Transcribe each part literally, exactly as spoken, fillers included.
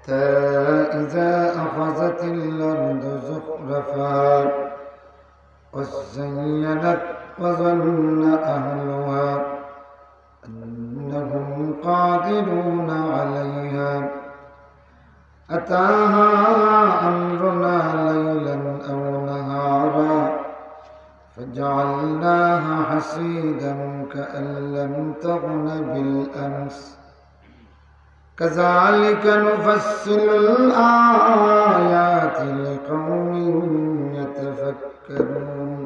حتى إذا أخذت الأرض زخرفها وزينت وظن أهلها أنهم قادرون عليها أتاها أمرنا ليلا أو نهارا فجعلناها حصيدا كأن لم تغن بالأمس كذلك نفصل الآيات لقوم يتفكرون.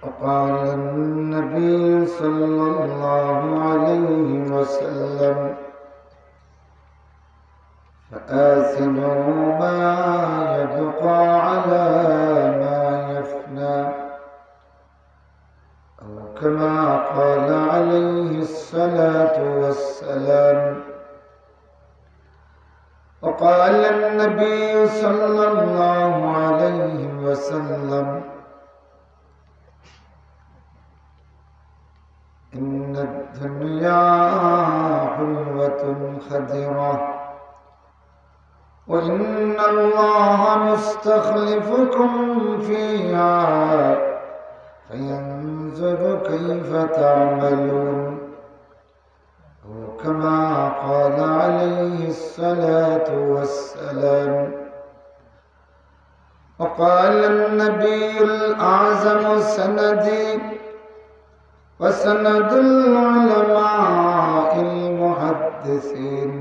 وقال النبي صلى الله عليه وسلم: فآثروا ما يبقى على ما يفنى، أو كما قال عليه الصلاة والسلام. وقال النبي صلى الله عليه وسلم: إن الدنيا حلوة خضرة، وإن الله مستخلفكم فيها فينظر كيف تعملون. أو كما قال عليه الصلاة والسلام. وقال النبي الأعظم سندي وسند العلماء المحدثين: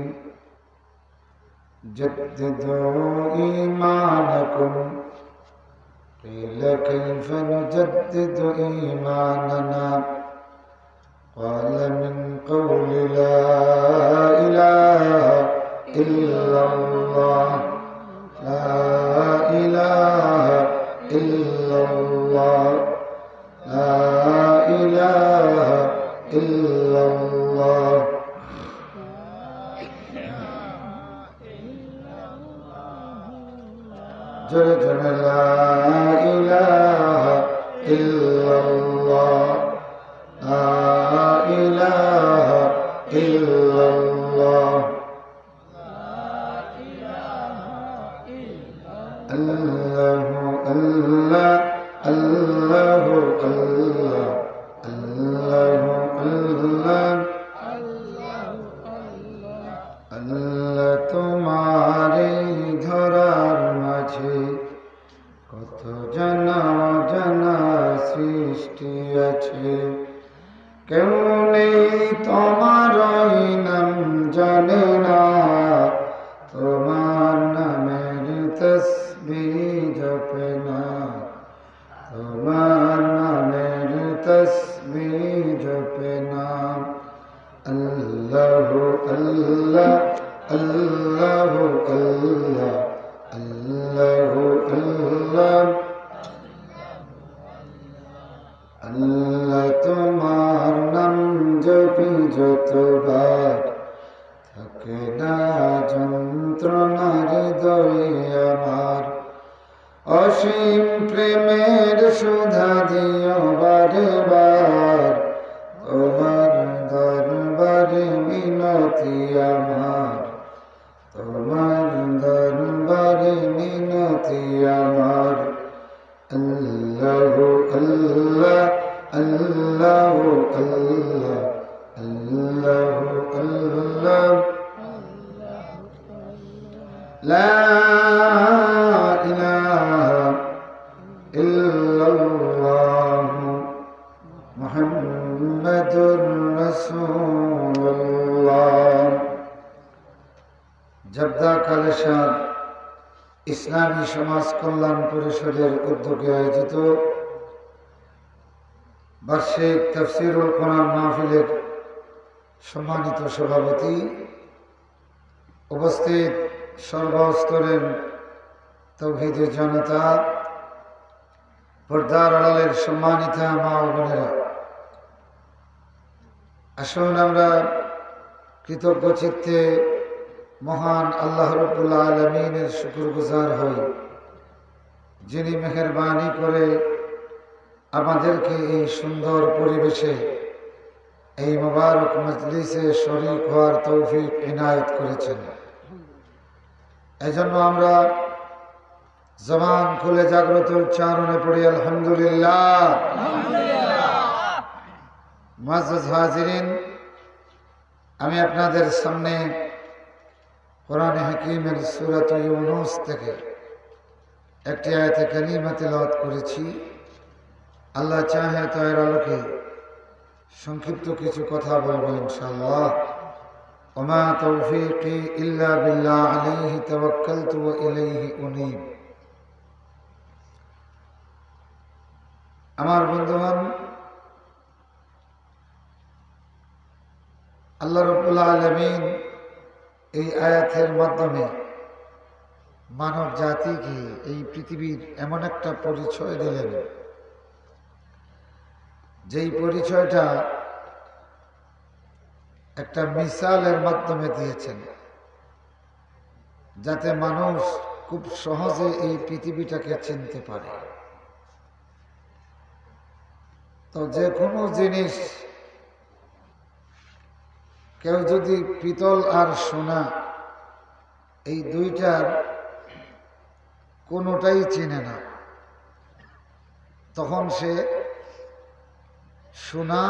جددوا إيمانكم. قيل: كيف نجدد إيماننا؟ قال: من قول لا إله إلا الله، لا إله إلا الله، لا إله إلا الله. জোরে জোরে لا إله إلا الله، لا إله إلا الله. الله، الله، الله، الله، الله، الله، الله। আল্লাহ, তোমার এই ধরার মাঝে কত জানা অজানা সৃষ্টি আছে। কেউ নেই তোমার ওই নাম জানে না, তোমার নামের তসবিহ জপে না, তোমার নামের তসবিহ জপে না। আল্লাহু আল্লাহ, আল্লাহু আল্লাহ, আল্লাহু আল্লাহ। আল্লাহ, তোমার নাম জপি যতবার, থাকে না যন্ত্রণা হৃদয়ে আমার। অসীম প্রেমের সুধা দিও বারে বার, তোমার দরবারে মিনতি আমার, তোমার দরবারে মিনতি আমার। আল্লাহু আল্লাহ, আল্লাহু আল্লাহ, আল্লাহু আল্লাহ। لا إله إلا الله محمد رسول الله। জেদ্দা কালেশার ইসলামী সমাজ কল্যাণ পরিষদের উদ্যোগে আয়োজিত বার্ষিক তাফসীরুল কোরআন মাহফিলের সম্মানিত সভাপতি, উপস্থিত সর্বস্তরের তৌহিদি জনতা, পর্দার আড়ালের সম্মানিতা মা ও বোনেরা, আসুন আমরা কৃতজ্ঞ চিত্তে মহান আল্লাহ রাব্বুল আলামিনের শুকরগুজার হই, যিনি মেহেরবানি করে আমাদেরকে এই সুন্দর পরিবেশে এই মোবারক মজলিসে শরীক হওয়ার তৌফিক ইনায়েত করেছেন। এই জন্য আমরা জবান খুলে জাগ্রত উচ্চারণে পড়ি, আলহামদুলিল্লাহ। মুআজ্জাজ হাজিরিন, আমি আপনাদের সামনে কোরআনে হাকিমের সূরাত ইউনুস থেকে একটি আয়াতে কারিমা তিলাওয়াত করেছি। আল্লাহ চাহে তো এর আলোকে সংক্ষিপ্ত কিছু কথা বলবো ইনশাআল্লাহ। ওমা তৌফিকি ইল্লা বিল্লাহ, আলাইহি তাওয়াক্কালতু ওয়া ইলাইহি উনীব। আমার বন্ধুগণ, আল্লাহ রাব্বুল আলামিন এই আয়াতের মাধ্যমে মানব জাতিকে এই পৃথিবীর এমন একটা পরিচয় দিলেন, যেই পরিচয়টা একটা মিসালের মাধ্যমে দিয়েছেন, যাতে মানুষ খুব সহজে এই পৃথিবীটাকে চিনতে পারে। তো যে কোনো জিনিস, কেউ যদি পিতল আর সোনা এই দুইটার কোনোটাই চিনে না, তখন সে সোনা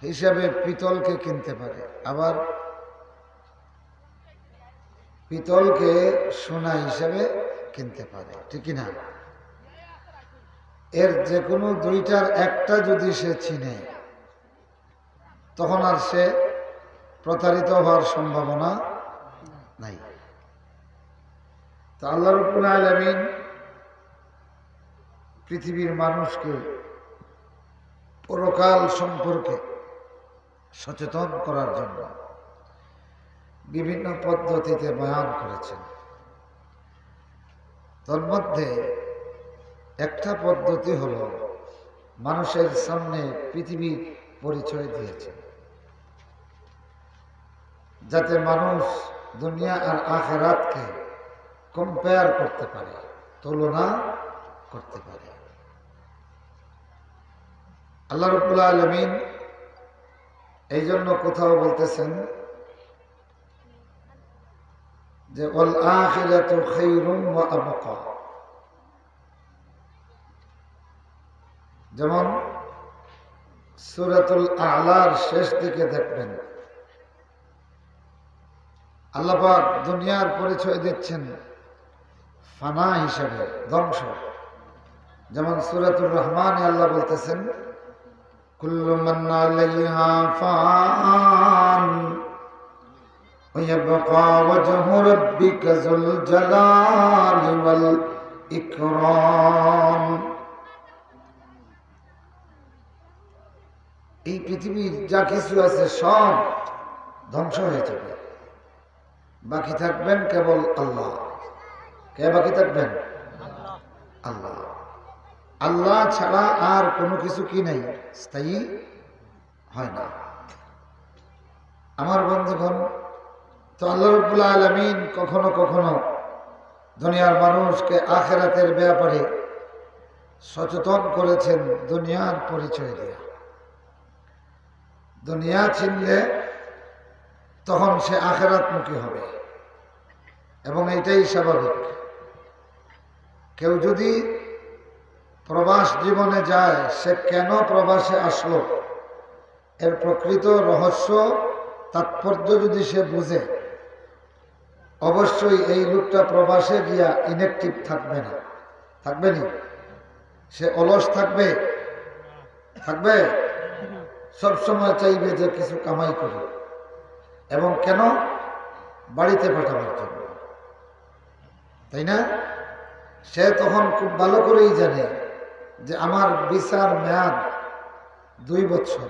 হিসাবে পিতলকে কিনতে পারে, আবার পিতলকে সোনা হিসাবে কিনতে পারে, ঠিক কি না? এর যে কোনো দুইটার একটা যদি সে চিনে, তখন আর সে প্রতারিত হওয়ার সম্ভাবনা নাই। তো আল্লাহ রাব্বুল আলামিন পৃথিবীর মানুষকে পরকাল সম্পর্কে সচেতন করার জন্য বিভিন্ন পদ্ধতিতে বয়ান করেছেন। তন্মধ্যে একটা পদ্ধতি হলো মানুষের সামনে পৃথিবীর পরিচয় দিয়েছেন, যাতে মানুষ দুনিয়া আর আখেরাতকে কম্পেয়ার করতে পারে, তুলনা করতে পারে। আল্লাহ রাব্বুল আলামিন এই জন্য কোথাও বলতেছেন যে, "ওয়াল আখিরাতু খায়রুম ওয়া আবকা।" যেমন সূরাতুল আলার শেষ দিকে দেখবেন, আল্লাহ পাক দুনিয়ার পরিচয় দিচ্ছেন ফানা হিসেবে, ধ্বংস। যেমন সূরাতুর রহমানে আল্লাহ বলতেছেন, "কুল্লু মান আলাইহা ফান, ওয়া ইয়াবকা ওয়াজহু রাব্বিকা যুল জালালি ওয়াল ইকরাম।" এই পৃথিবীর যা কিছু আছে, সব ধ্বংস হয়ে যাবে। বাকি থাকবেন কেবল আল্লাহ। কে বাকি থাকবেন? আল্লাহ। আল্লাহ ছাড়া আর কোনো কিছু কি নাই, স্থায়ী হয় না। আমার বন্ধুগণ, তো আল্লাহ রাব্বুল আলামিন কখনো কখনো দুনিয়ার মানুষকে আখেরাতের ব্যাপারে সচেতন করেছেন দুনিয়ার পরিচয় দিয়ে। দুনিয়া চিনলে তখন সে আখেরাতমুখী হবে, এবং এটাই স্বাভাবিক। কেউ যদি প্রবাস জীবনে যায়, সে কেন প্রবাসে আসলো, এর প্রকৃত রহস্য, তাৎপর্য যদি সে বুঝে, অবশ্যই এই লোকটা প্রবাসে গিয়া ইনঅ্যাক্টিভ থাকবে না। থাকবে নি? সে অলস থাকবে? থাকবে? সব সময় চাইবে যে কিছু কামাই করি, এবং কেন? বাড়িতে পাঠাবার জন্য, তাই না? সে তখন খুব ভালো করেই জানে যে আমার ভিসার মেয়াদ দুই বছর,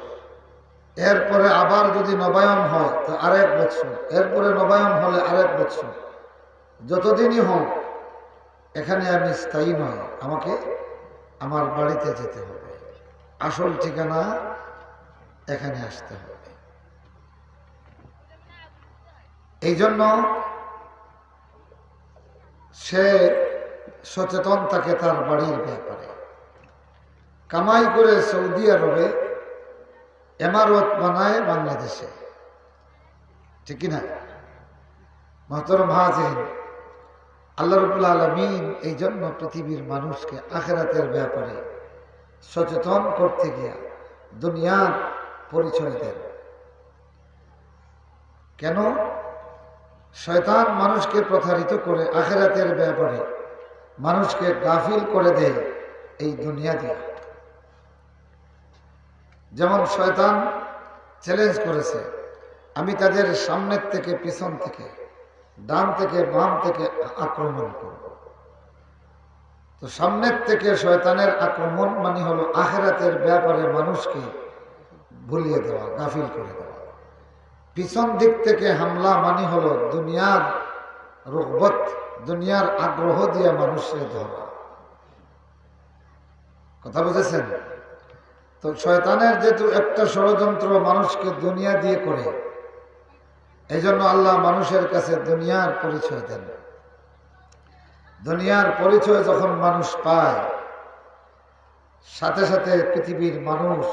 এরপরে আবার যদি নবায়ন হয় তো আরেক বছর, এরপরে নবায়ন হলে আরেক বছর। যতদিনই হোক, এখানে আমি স্থায়ী নয়, আমাকে আমার বাড়িতে যেতে হবে, আসল ঠিকানা এখানে আসতে হবে। এই জন্য সে সচেতন থাকে তার বাড়ির ব্যাপারে। কামাই করে সৌদি আরবে এমারত বানায় বাংলাদেশে, ঠিক কি না? মহতরম হাজিরিন, আল্লাহ রাব্বুল আলামিন এই জন্য পৃথিবীর মানুষকে আখেরাতের ব্যাপারে সচেতন করতে গিয়া দুনিয়ার পরিচয় দেন। কেন? শয়তান মানুষকে প্রতারিত করে আখেরাতের ব্যাপারে, মানুষকে গাফিল করে দেয় এই দুনিয়া দিয়া। যেমন শয়তান চ্যালেঞ্জ করেছে, "আমি তাদের সামনের থেকে, পিছন থেকে, ডান থেকে, বাম থেকে আক্রমণ করব।" তো সামনের থেকে শয়তানের আক্রমণ মানে হলো আখেরাতের ব্যাপারে মানুষকে ভুলিয়ে দেওয়া, গাফিল করে দেওয়া। পিছন দিক থেকে হামলা মানে হলো দুনিয়ার রগবত, দুনিয়ার আগ্রহ দিয়ে মানুষকে ধরা। কথা বুঝেছেন? তো শয়তানের যেহেতু একটা ষড়যন্ত্র মানুষকে দুনিয়া দিয়ে করে, এই জন্য আল্লাহ মানুষের কাছে দুনিয়ার পরিচয় দেন। দুনিয়ার পরিচয় যখন মানুষ পায়, সাথে সাথে পৃথিবীর মানুষ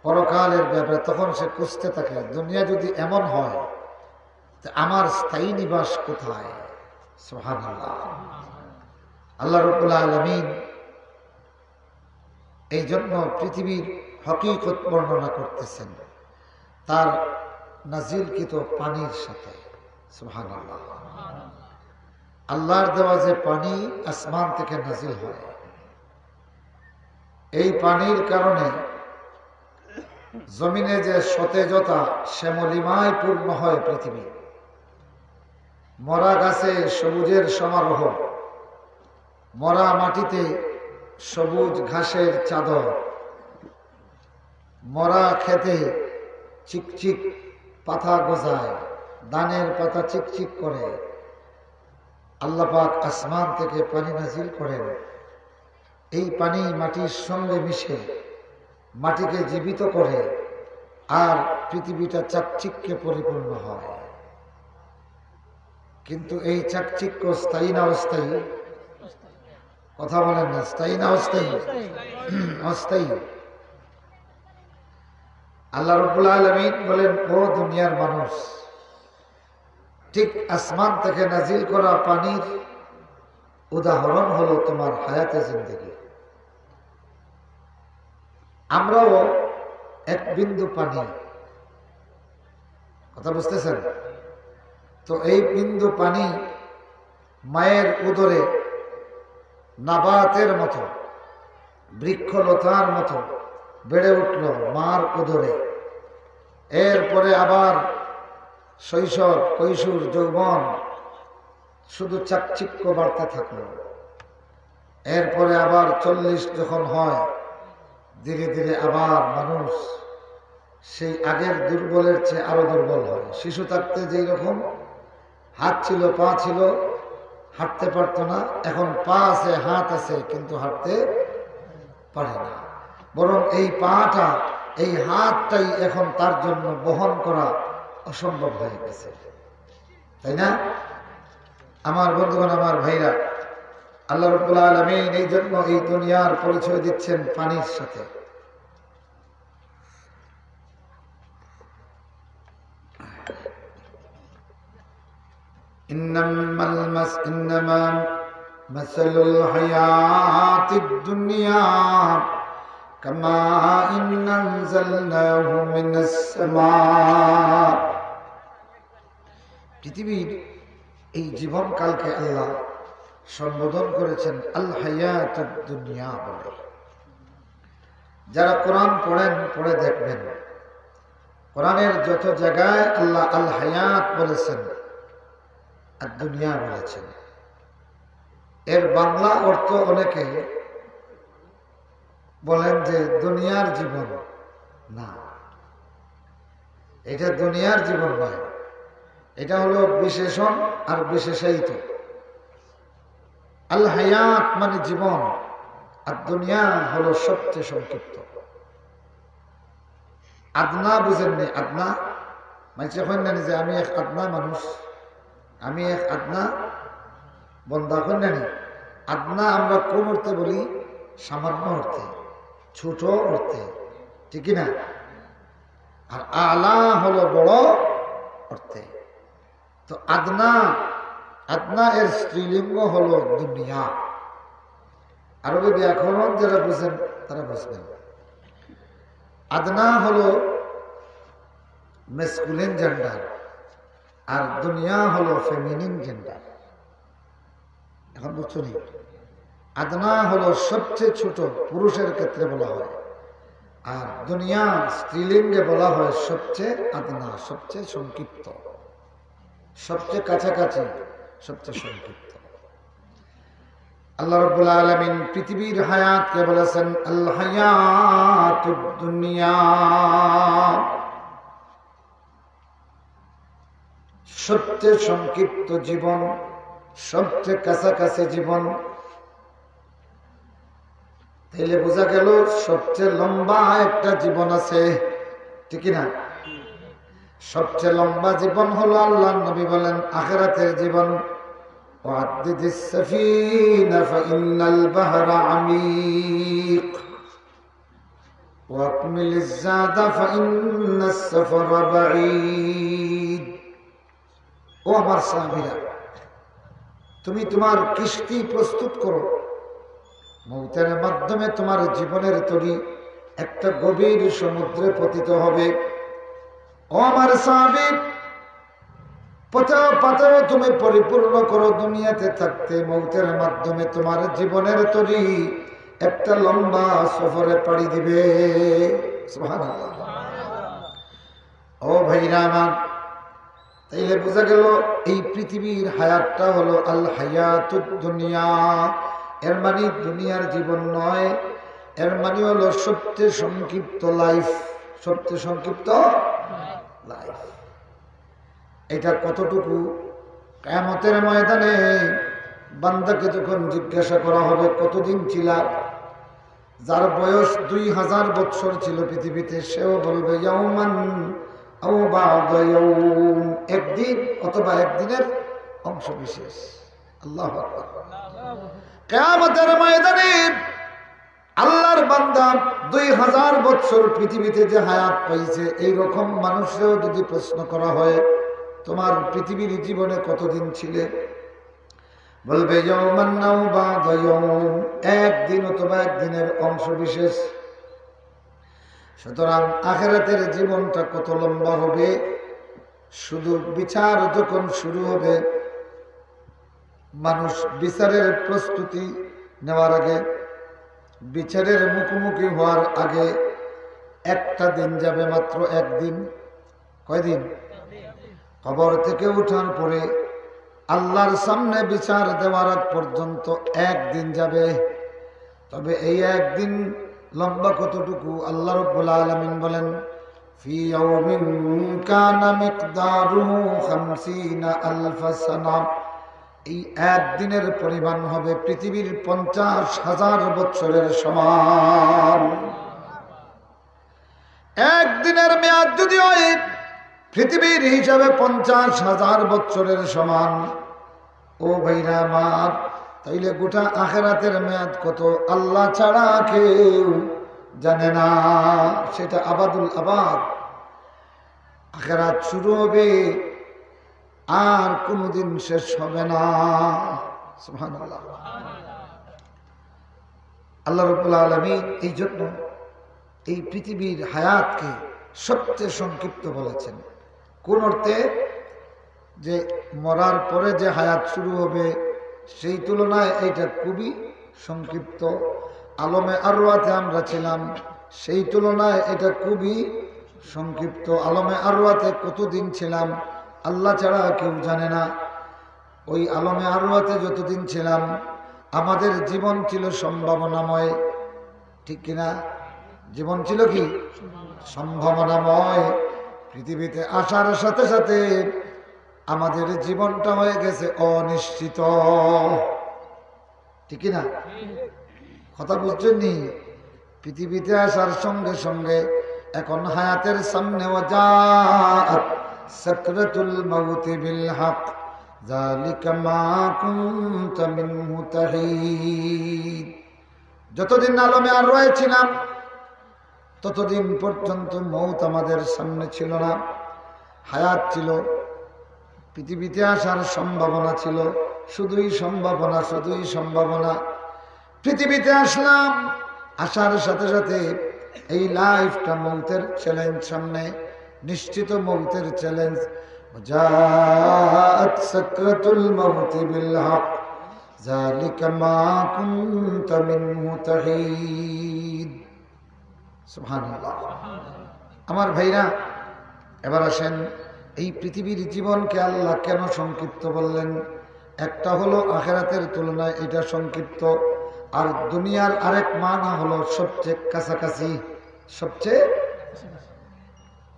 পরকালের ব্যাপারে তখন সে খুঁজতে থাকে, দুনিয়া যদি এমন হয়, তা আমার স্থায়ী নিবাস কোথায়? সুবহানাল্লাহ। আল্লাহ রাব্বুল আলামিন এই জন্য পৃথিবীর হকিকত বর্ণনা করতেছেন তার নাজিলকৃত পানির সাথে। সুবহানাল্লাহ। আল্লাহর দেওয়া যে পানি আসমান থেকে নাজিল হয়, এই পানির কারণে জমিনে যে সতেজতা, শ্যামলিমায় পূর্ণ হয় পৃথিবী, মরা গাছে সবুজের সমারোহ, মরা মাটিতে সবুজ ঘাসের চাদর, মরা খেতে চিকচিক পাতা গজায়, ধানের পাতা চিকচিক করে। আল্লাহ পাক আসমান থেকে পানি নাজিল করেন, এই পানি মাটির সঙ্গে মিশে মাটিকে জীবিত করে, আর পৃথিবীটা চাকচিক্যে পরিপূর্ণ হয়। কিন্তু এই চাকচিক্য স্থায়ী না অস্থায়ী? কথা বলেন না, স্থায়ী না অস্থায়ী? অস্থায়ী। আল্লাহ রাব্বুল আলামিন বলেন, "ও দুনিয়ার মানুষ, ঠিক আসমান থেকে নাজিল করা পানির উদাহরণ হলো তোমার হায়াতে জিন্দেগি।" আমরাও এক বিন্দু পানি, কথা বুঝতেছেন? তো এই বিন্দু পানি মায়ের উদরে নাবাতের মতো, বৃক্ষলতার মতো বেড়ে উঠল মার উদরে। এরপরে আবার শৈশব, কৈশোর, যৌবন, শুধু চাকচিক্য বাড়তে থাকলো। এরপরে আবার চল্লিশ যখন হয়, ধীরে ধীরে আবার মানুষ সেই আগের দুর্বলের চেয়ে আরো দুর্বল হয়। শিশু থাকতে যেই রকম হাত ছিল, পা ছিল, হাঁটতে পারতো না, এখন পা আছে, হাত আছে, কিন্তু হাঁটতে পারে না। বরং এই পাটা, এই হাতটাই এখন তার জন্য বহন করা অসম্ভব হয়ে গেছে, তাই না? আমার বন্ধুগণ, আমার ভাইরা, আল্লাহ রাব্বুল আলামিন এই জন্য এই দুনিয়ার পরিচয় দিচ্ছেন পানির সাথে। إنما المس-، إنما مثل الحياة الدنيا كماء أنزلناه من السماء। পৃথিবীর এই জীবনকালকে আল্লাহ সম্বোধন করেছেন আল হায়াতুদ দুনিয়া বলে। যারা কোরআন পড়েন, পড়ে দেখবেন, কোরআনের যত জায়গায় আল্লাহ আল হায়াত বলেছেন, আর দুনিয়া বলেছেন। এর বাংলা অর্থ অনেকে বলেন যে দুনিয়ার জীবন। না, এটা দুনিয়ার জীবন নয়, এটা হলো বিশেষণ আর বিশেষায়িত। আল হায়াত মানে জীবন, আর দুনিয়া হলো সবচেয়ে সংক্ষিপ্ত। আদনা বুঝেননি? আদনা, মানষে কইন না নি যে আমি এক আদনা মানুষ, আমি এক আদনা বন্দা, কইন না নি? আদনা আমরা কোন অর্থে বলি? সামান্য অর্থে, ছোট অর্থে, ঠিক কি না? আর আলা হলো বড় অর্থে। তো আদনা, আদনা এর স্ত্রীলিঙ্গ হলো দুনিয়া। আরবি ব্যাকরণ যারা বুঝেন, তারা বুঝবেন। আদনা হলো ম্যাসকুলিন জেন্ডার, আর দুনিয়া হলো ফেমিনিন জেন্ডার। এখন বুঝছো নি? আদনা হলো সবচেয়ে ছোট, পুরুষের ক্ষেত্রে বলা হয়, আর দুনিয়া স্ত্রীলিঙ্গে বলা হয় সবচেয়ে আদনা, সবচেয়ে সংক্ষিপ্ত, সবচেয়ে কাছাকাছি, সবচেয়ে সংক্ষিপ্ত। আল্লাহ রাব্বুল আলামিন পৃথিবীর হায়াতকে বলেছেন আল হায়াতুদ দুনিয়া, সবচেয়ে সংক্ষিপ্ত জীবন, সবচেয়ে কাছাকাছি জীবন। তাইলে বোঝা গেল সবচেয়ে লম্বা একটা জীবন আছে, ঠিক কি না? সবচেয়ে লম্বা জীবন হলো, আল্লাহর নবী বলেন, আখেরাতের জীবন। وعدد السفينة فإن البحر عميق وأكمل الزاد فإن السفر بعيد। ও আমার সাহাবীরা, তুমি তোমার কিস্তি প্রস্তুত করো, মৌতের মাধ্যমে তোমার জীবনের তরি একটা গভীর সমুদ্রে পতিত হবে। ও আমার সাহাবী, পথেও পথেও তুমি পরিপূর্ণ করো, দুনিয়াতে থাকতে মৌতের মাধ্যমে তোমার জীবনের তরি একটা লম্বা সফরে পাড়ি দিবে। সুবহানাল্লাহ। ও ভাইরা আমার, তাইলে বোঝা গেল এই পৃথিবীর হায়াতটা হলো আল হায়াতুদ দুনিয়া। এর মানে দুনিয়ার জীবন নয়, এর মানে হলো সবচেয়ে সংক্ষিপ্ত লাইফ, সবচেয়ে সংক্ষিপ্ত লাইফ। এটা কতটুকু? কিয়ামতের ময়দানে বান্দাকে যখন জিজ্ঞাসা করা হবে, "কতদিন ছিলা?" যার বয়স দুই হাজার বৎসর ছিল পৃথিবীতে, সেও বলবে, "ইয়াউমান আও বা'দা ইয়াউম", একদিন অথবা একদিনের অংশ বিশেষ। আল্লাহু আকবার। কিয়ামতের ময়দানে আল্লাহর বান্দা দুই হাজার বৎসর পৃথিবীতে যে হায়াত পাইছে, এই রকম মানুষরেও যদি প্রশ্ন করা হয়, "তোমার পৃথিবীর জীবনে কতদিন ছিলে?" বলবে, "ইয়াউমান আও বা'দা ইয়াউম", একদিন অথবা একদিনের অংশ বিশেষ। সুতরাং আখেরাতের জীবনটা কত লম্বা হবে, শুধু বিচার যখন শুরু হবে, মানুষ বিচারের প্রস্তুতি নেওয়ার আগে, বিচারের মুখোমুখি হওয়ার আগে একটা দিন যাবে, মাত্র একদিন। কয়দিন? কবর থেকে উঠার পরে আল্লাহর সামনে বিচার দেওয়ার আগ পর্যন্ত একদিন যাবে। তবে এই একদিন লম্বা কতটুকু? আল্লাহ রাব্বুল আলামিন বলেন, "ফি ইয়াউমিন কানা মিকদারুহু খামসিনা আলফা সানা।" এই একদিনের পরিমাণ হবে পৃথিবীর পঞ্চাশ হাজার বছরের সমান। একদিনের মেয়াদ যদি হয় পৃথিবীর হিসাবে পঞ্চাশ হাজার বছরের সমান, ও ভাইরা আমার, তাইলে গোটা আখেরাতের মেয়াদ কত আল্লাহ ছাড়া কেউ জানে না। সেটা আবাদুল আবাদ। আখেরাত শুরু হবে, আর কোনোদিন শেষ হবে না। সুবহানাল্লাহ। আল্লাহ রাব্বুল আলামিন এই জন্য এই পৃথিবীর হায়াতকে সবচেয়ে সংক্ষিপ্ত বলেছেন। কোন অর্থে? যে মরার পরে যে হায়াত শুরু হবে, সেই তুলনায় এটা খুবই সংক্ষিপ্ত। আলমে আরওয়াতে আমরা ছিলাম, সেই তুলনায় এটা খুবই সংক্ষিপ্ত। আলমে আরওয়াতে কতদিন ছিলাম, আল্লাহ ছাড়া কেউ জানে না। ওই আলমে আরওয়াতে যতদিন ছিলাম, আমাদের জীবন ছিল সম্ভাবনাময়, ঠিক কিনা? জীবন ছিল কি? সম্ভাবনাময়। পৃথিবীতে আসার সাথে সাথে আমাদের জীবনটা হয়ে গেছে অনিশ্চিত, ঠিক কিনা? কথা বুঝছেন নি? পৃথিবীতে আসার সঙ্গে সঙ্গে এখন হায়াতের সামনে ওয়াজাআত সাকরাতুল মাউতি বিল হক, যালিকা মা কুনতা মিনহু তাহিদ। যতদিন আলমে আরওয়ায় ছিলাম, ততদিন পর্যন্ত মউত আমাদের সামনে ছিল না। হায়াত ছিল, পৃথিবীতে আসার সম্ভাবনা ছিল, শুধুই সম্ভাবনা, শুধুই সম্ভাবনা। পৃথিবীতে আসলাম, আসার সাথে সাথে এই লাইফটা মউতের চ্যালেঞ্জ সামনে, নিশ্চিত মউতের চ্যালেঞ্জ। وجاءت سكرة الموت بالحق ذلك ما كنت منه تحيد। সুবহানাল্লাহ। আমার ভাইরা, এবার আসেন, এই পৃথিবীর জীবনকে আল্লাহ কেন সংক্ষিপ্ত বললেন? একটা হলো আখেরাতের তুলনায় এটা সংক্ষিপ্ত, আর দুনিয়ার আরেক মানা হলো সবচেয়ে কাছাকাছি। সবচেয়ে,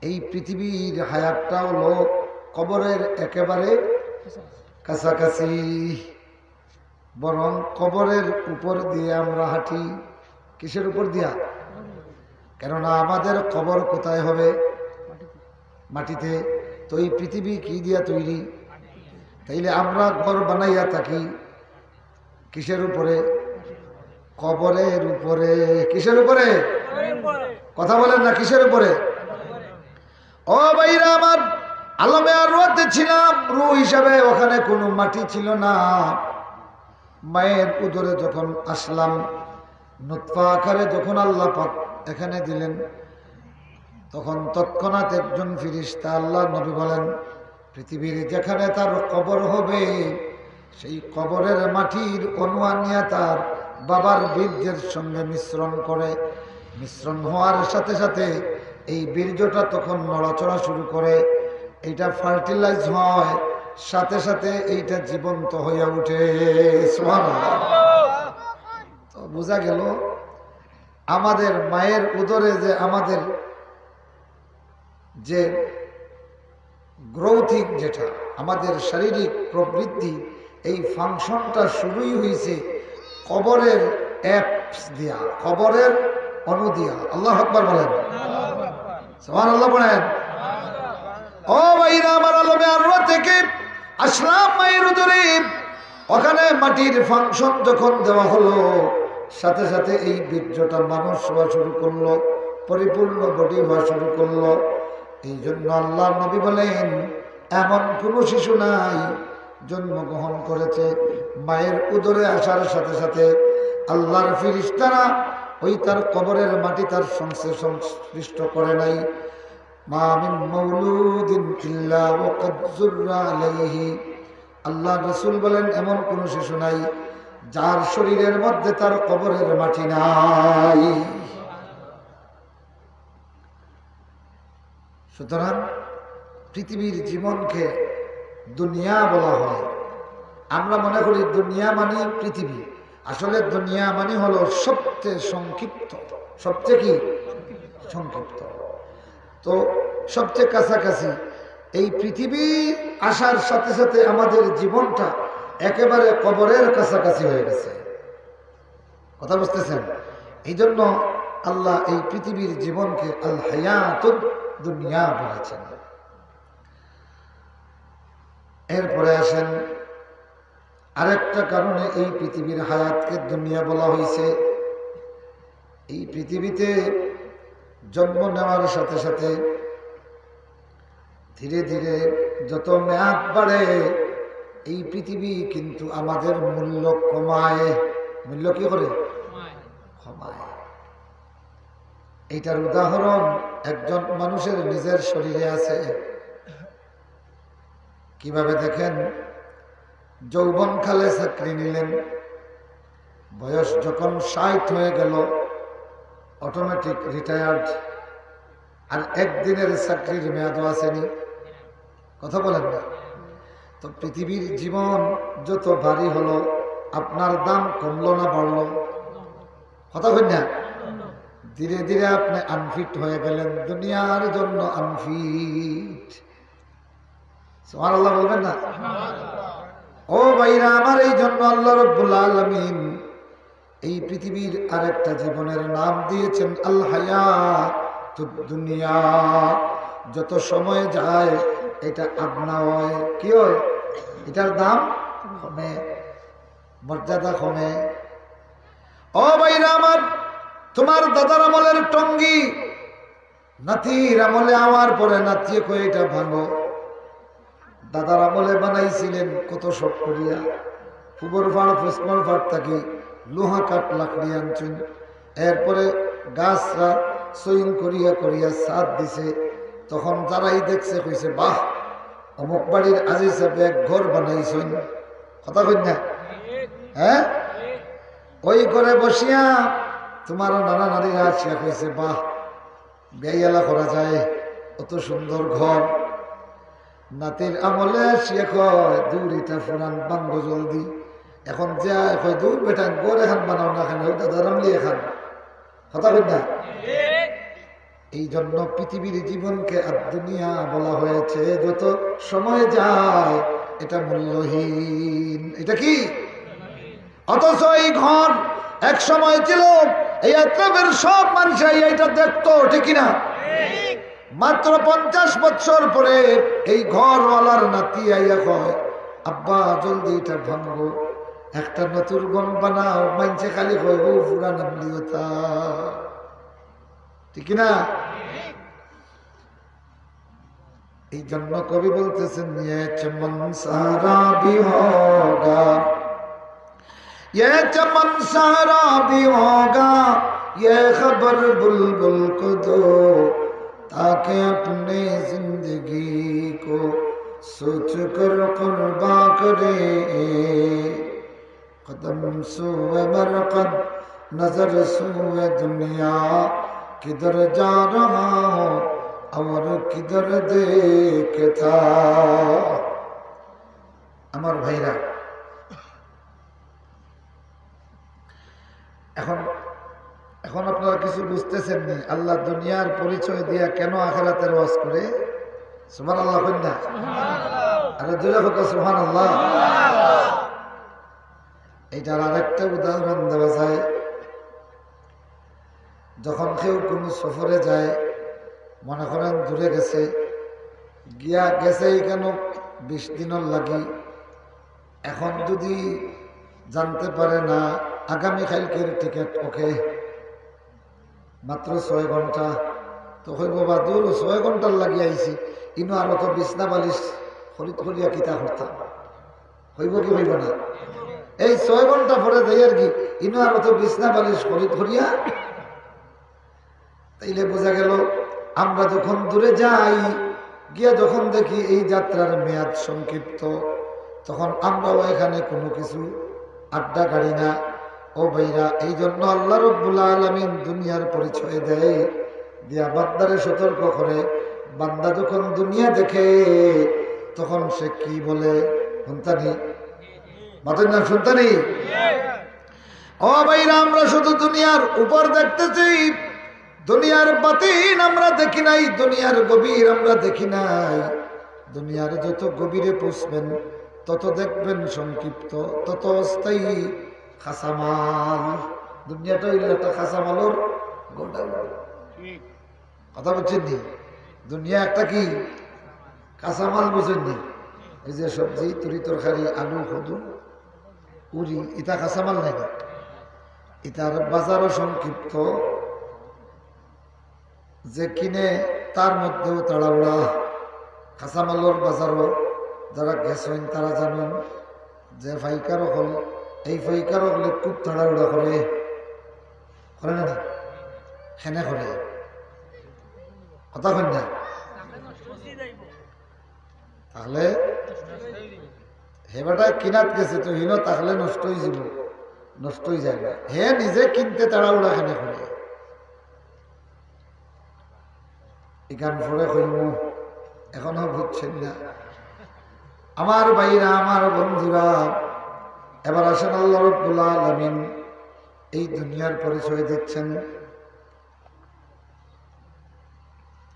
এই পৃথিবীর হায়াতটা হলো কবরের একেবারে কাছাকাছি, বরং কবরের উপর দিয়ে আমরা হাঁটি। কিসের উপর দিয়া? কেননা আমাদের কবর কোথায় হবে? মাটিতে। তো এই পৃথিবী কি দিয়া তৈরি? তাইলে আমরা ঘর বানাইয়া থাকি কিসের উপরে? কবরের উপরে। কিসের উপরে? কথা বলেন না, কিসের উপরে? ও ভাইরা আমার, আলমে আরওয়াতে ছিলাম, রূহ হিসাবে ওখানে কোনো মাটি ছিল না। মায়ের উদরে যখন আসলাম, নুতফা আকারে যখন আল্লাহ পাক এখানে দিলেন, তখন তৎক্ষণাৎ একজন ফিরিস্তা, আল্লাহর নবী বলেন, পৃথিবীর যেখানে তার কবর হবে, সেই কবরের মাটির অণু আনিয়া তার বাবার বীর্যের সঙ্গে মিশ্রণ করে, মিশ্রণ হওয়ার সাথে সাথে এই বীর্যটা তখন নড়াচড়া শুরু করে, এইটা ফার্টিলাইজ হয়, সাথে সাথে এইটা জীবন্ত হইয়া উঠে। সুবহানাল্লাহ। তো বোঝা গেল, আমাদের মায়ের উদরে যে আমাদের যে গ্রোথিং, যেটা আমাদের শারীরিক প্রবৃদ্ধি, এই ফাংশনটা শুরুই হইছে কবরের অ্যাপস দিয়া, কবরের অণু দিয়া। আল্লাহু আকবার বলেন, সুবহানাল্লাহ বলেন। ও ভাইরা আমার, আলমে আরওয়াহ থেকে আসলাম মায়ের উদরে, ওখানে মাটির ফাংশন যখন দেওয়া হলো, সাথে সাথে এই বীর্যটা মানুষ হওয়া শুরু করলো, পরিপূর্ণ বডি হওয়া শুরু করলো। এই জন্য আল্লাহর নবী বলেন, এমন কোনো শিশু নাই জন্মগ্রহণ করেছে, মায়ের উদরে আসার সাথে সাথে আল্লাহর ফিরিস্তারা ওই তার কবরের মাটি তার সঙ্গে সংশ্লিষ্ট করে নাই। মা মিন মাউলুদিন ইল্লা ওয়া কাদ জুররা আলাইহি। আল্লাহর রাসূল বলেন, এমন কোন শিশু নাই যার শরীরের মধ্যে তার কবরের মাটি নাই। সুতরাং পৃথিবীর জীবনকে দুনিয়া বলা হয়। আমরা মনে করি দুনিয়া মানে পৃথিবী, আসলে দুনিয়া মানে হলো সবচেয়ে সংক্ষিপ্ত। সবচেয়ে কি? সংক্ষিপ্ত। তো সবচেয়ে কাছাকাছি, এই পৃথিবী আসার সাথে সাথে আমাদের জীবনটা একেবারে কবরের কাছাকাছি হয়ে গেছে। কথা বুঝতেছেন? এই জন্য আল্লাহ এই পৃথিবীর জীবনকে আল হায়াতুদ দুনিয়া বলেছেন। এরপরে আসেন, আরেকটা কারণে এই পৃথিবীর হায়াতকে দুনিয়া বলা হয়েছে। এই পৃথিবীতে জন্ম নেওয়ার সাথে সাথে ধীরে ধীরে যত মেয়াদ বাড়ে, এই পৃথিবী কিন্তু আমাদের মূল্য কমায়। মূল্য কি করে? কমায়। এটার উদাহরণ একজন মানুষের নিজের শরীরে আছে। কিভাবে দেখেন, যৌবনকালে চাকরি নিলেন, বয়স যখন ষাট হয়ে গেল, অটোমেটিক রিটায়ার্ড। আর একদিনের চাকরির মেয়াদও আসেনি। কথা বলেন না। তো পৃথিবীর জীবন যত ভারী হলো, আপনার দাম কমলো না বাড়লো? কথা বলেন না। ধীরে ধীরে আপনি আনফিট হয়ে গেলেন, দুনিয়ার জন্য আনফিট। সুবহানাল্লাহ বলবেন না? ও ভাইরা আমার, এই জন্য আল্লাহ রাব্বুল আলামিন এই পৃথিবীর আরেকটা জীবনের নাম দিয়েছেন আল হায়াতুদ দুনিয়া। যত সময় যায়, এটা আদনা হয়। কি হয়? এটার দাম কমে, মর্যাদা কমে। ও ভাইরা আমার, তোমার দাদার আমলের টঙ্গি নাতির আমলে আওয়ার পরে নাতিয়ে কয়, "এটা ভাঙো।" দাদার আমলে বানাইছিলেন কত শখ করিয়া, পূবর ফাড়, পশ্চিমর ফাড় থাকি লোহা কাঠ লাকড়ি আনছইন। এরপরে গাছরা সইন করিয়া করিয়া ছাদ দিছে। তখন যারাই দেখছে কইছে, "বাহ, অমুক বাড়ির আজি সাহেব এক ঘর বানাইছইন।" কথা কইন না? হ্যাঁ? ওই ঘরে বসিয়া তোমার নানা নানিরা আসিয়া কইছে, "বাহ, বিয়াইয়ালা করা যায়, অত সুন্দর ঘর।" নাতির আমলে আসিয়া কয়, "দূর, ইটা পুরান, ভাঙ্গো জলদি।" এখন যে কয়, "দূর বেটা, ঘর এখান বানাও না, এখানে ওটা দাঁড়ামলি এখান।" কথা কইন না? এই জন্য পৃথিবীর জীবনকে আর দুনিয়া বলা হয়েছে, যত সময় যায় এটা মূল্যহীন। এটা কি? অথচ এই ঘর এক সময় ছিল, এই আত্রাফের সব মানুষ এই এটা দেখতো, ঠিক কিনা? মাত্র পঞ্চাশ বছর পরে এই ঘরওয়ালার নাতি আইয়া কয়, "আব্বা, জলদি এটা ভাঙ্গো, একটা নতুন ঘর বানাও।" মাইনষে খালি কয়, "ও পুরান আমলি ওটা।" ঠিক কিনা? এই জন্য কবি বলতেছেন, "ये चमन सहरा भी होगा, ये चमन सहरा भी होगा, ये खबर बुलबुल को दो, ताकि अपनी जिंदगी को सोच कर कुर्बा करे।" قدم سوئے مرقد، نظر سوئے دنیا، کدھر جا رہا ہوں اور کدھر دیکھتا۔ আমার ভাইরা, এখন, এখন আপনারা কিছু বুঝতেছেন নি, আল্লাহ দুনিয়ার পরিচয় দিয়া কেন আখেরাতের ওয়াজ করে? সুবহানাল্লাহ কইন না? আরে জোরে হোক সুবহানাল্লাহ। এটার আরেকটা উদাহরণ দেওয়া যায়, যখন কেউ কোনো সফরে যায়, মনে করেন দূরে গেছে, গিয়া গেছে এখানে বিশ দিনের লাগি, এখন যদি জানতে পারে না আগামী কালকের টিকিট, ওকে, মাত্র ছয় ঘন্টা, তো কইব, "বা দূর, ছয় ঘন্টার লাগি আইছি, ইনো আর অত বিছনা বালিশ খরিদ করিয়া কিতা করতাম?" হইব কি হইব না? এই ছয় ঘন্টা পরে যাই আর কি, ইনো আর অত বিছনা বালিশ খরিদ করিয়া। তাইলে বোঝা গেল, আমরা যখন দূরে যাই, গিয়া যখন দেখি এই যাত্রার মেয়াদ সংক্ষিপ্ত, তখন আমরাও এখানে কোনো কিছু আড্ডা গাড়ি না। ও ভাইরা, এই জন্য আল্লাহ রব্বুল আলামিন দুনিয়ার পরিচয় দেয়, দিয়া বান্দারে সতর্ক করে। বান্দা যখন দুনিয়া দেখে, তখন সে কি বলে? শুনতানি? মাতইন না, শুনতানি? ও ভাইরা, আমরা শুধু দুনিয়ার উপর দেখতেছি, দুনিয়ার বাতিন আমরা দেখি নাই, দুনিয়ার গভীর আমরা দেখি নাই। দুনিয়ার যত গভীরে পৌঁছবেন, তত দেখবেন সংক্ষিপ্ত, তত অস্থায়ী কাঁচামাল। দুনিয়াটা হইল একটা কাঁচামালর গোডাউন। কথা বুঝছেন নি? দুনিয়া একটা কি কাঁচামাল, বুঝছেন নি? এই যে সবজি, তরি তরকারি, আলু, কদু, উরি, ইটা কাঁচামাল নাকি? ইটার বাজারও সংক্ষিপ্ত। যে কিনে তার মধ্যেও তাড়াহুড়া। কাঁচামালর বাজারও যারা গেছইন তারা জানইন যে পাইকার অকল, এই পাইকার অকলে খুব তাড়াহুড়া করে, করে না নি? কেনে করে? কথা কইন না? তাহলে হে বেটা কিনাত গেছে তো হিনো তাহলে নষ্ট হয়ে যাব, নষ্ট হয়ে যায় না। হে নিজে কিনতে তাড়াহুড়া কেনে করে? ইখান পরে কইমু, এখনো বুঝছেন না। আমার ভাইরা, আমার বন্ধুরা, এবার আসেন আল্লাহ রব্বুল আলামিন এই দুনিয়ার পরিচয় দিচ্ছেন।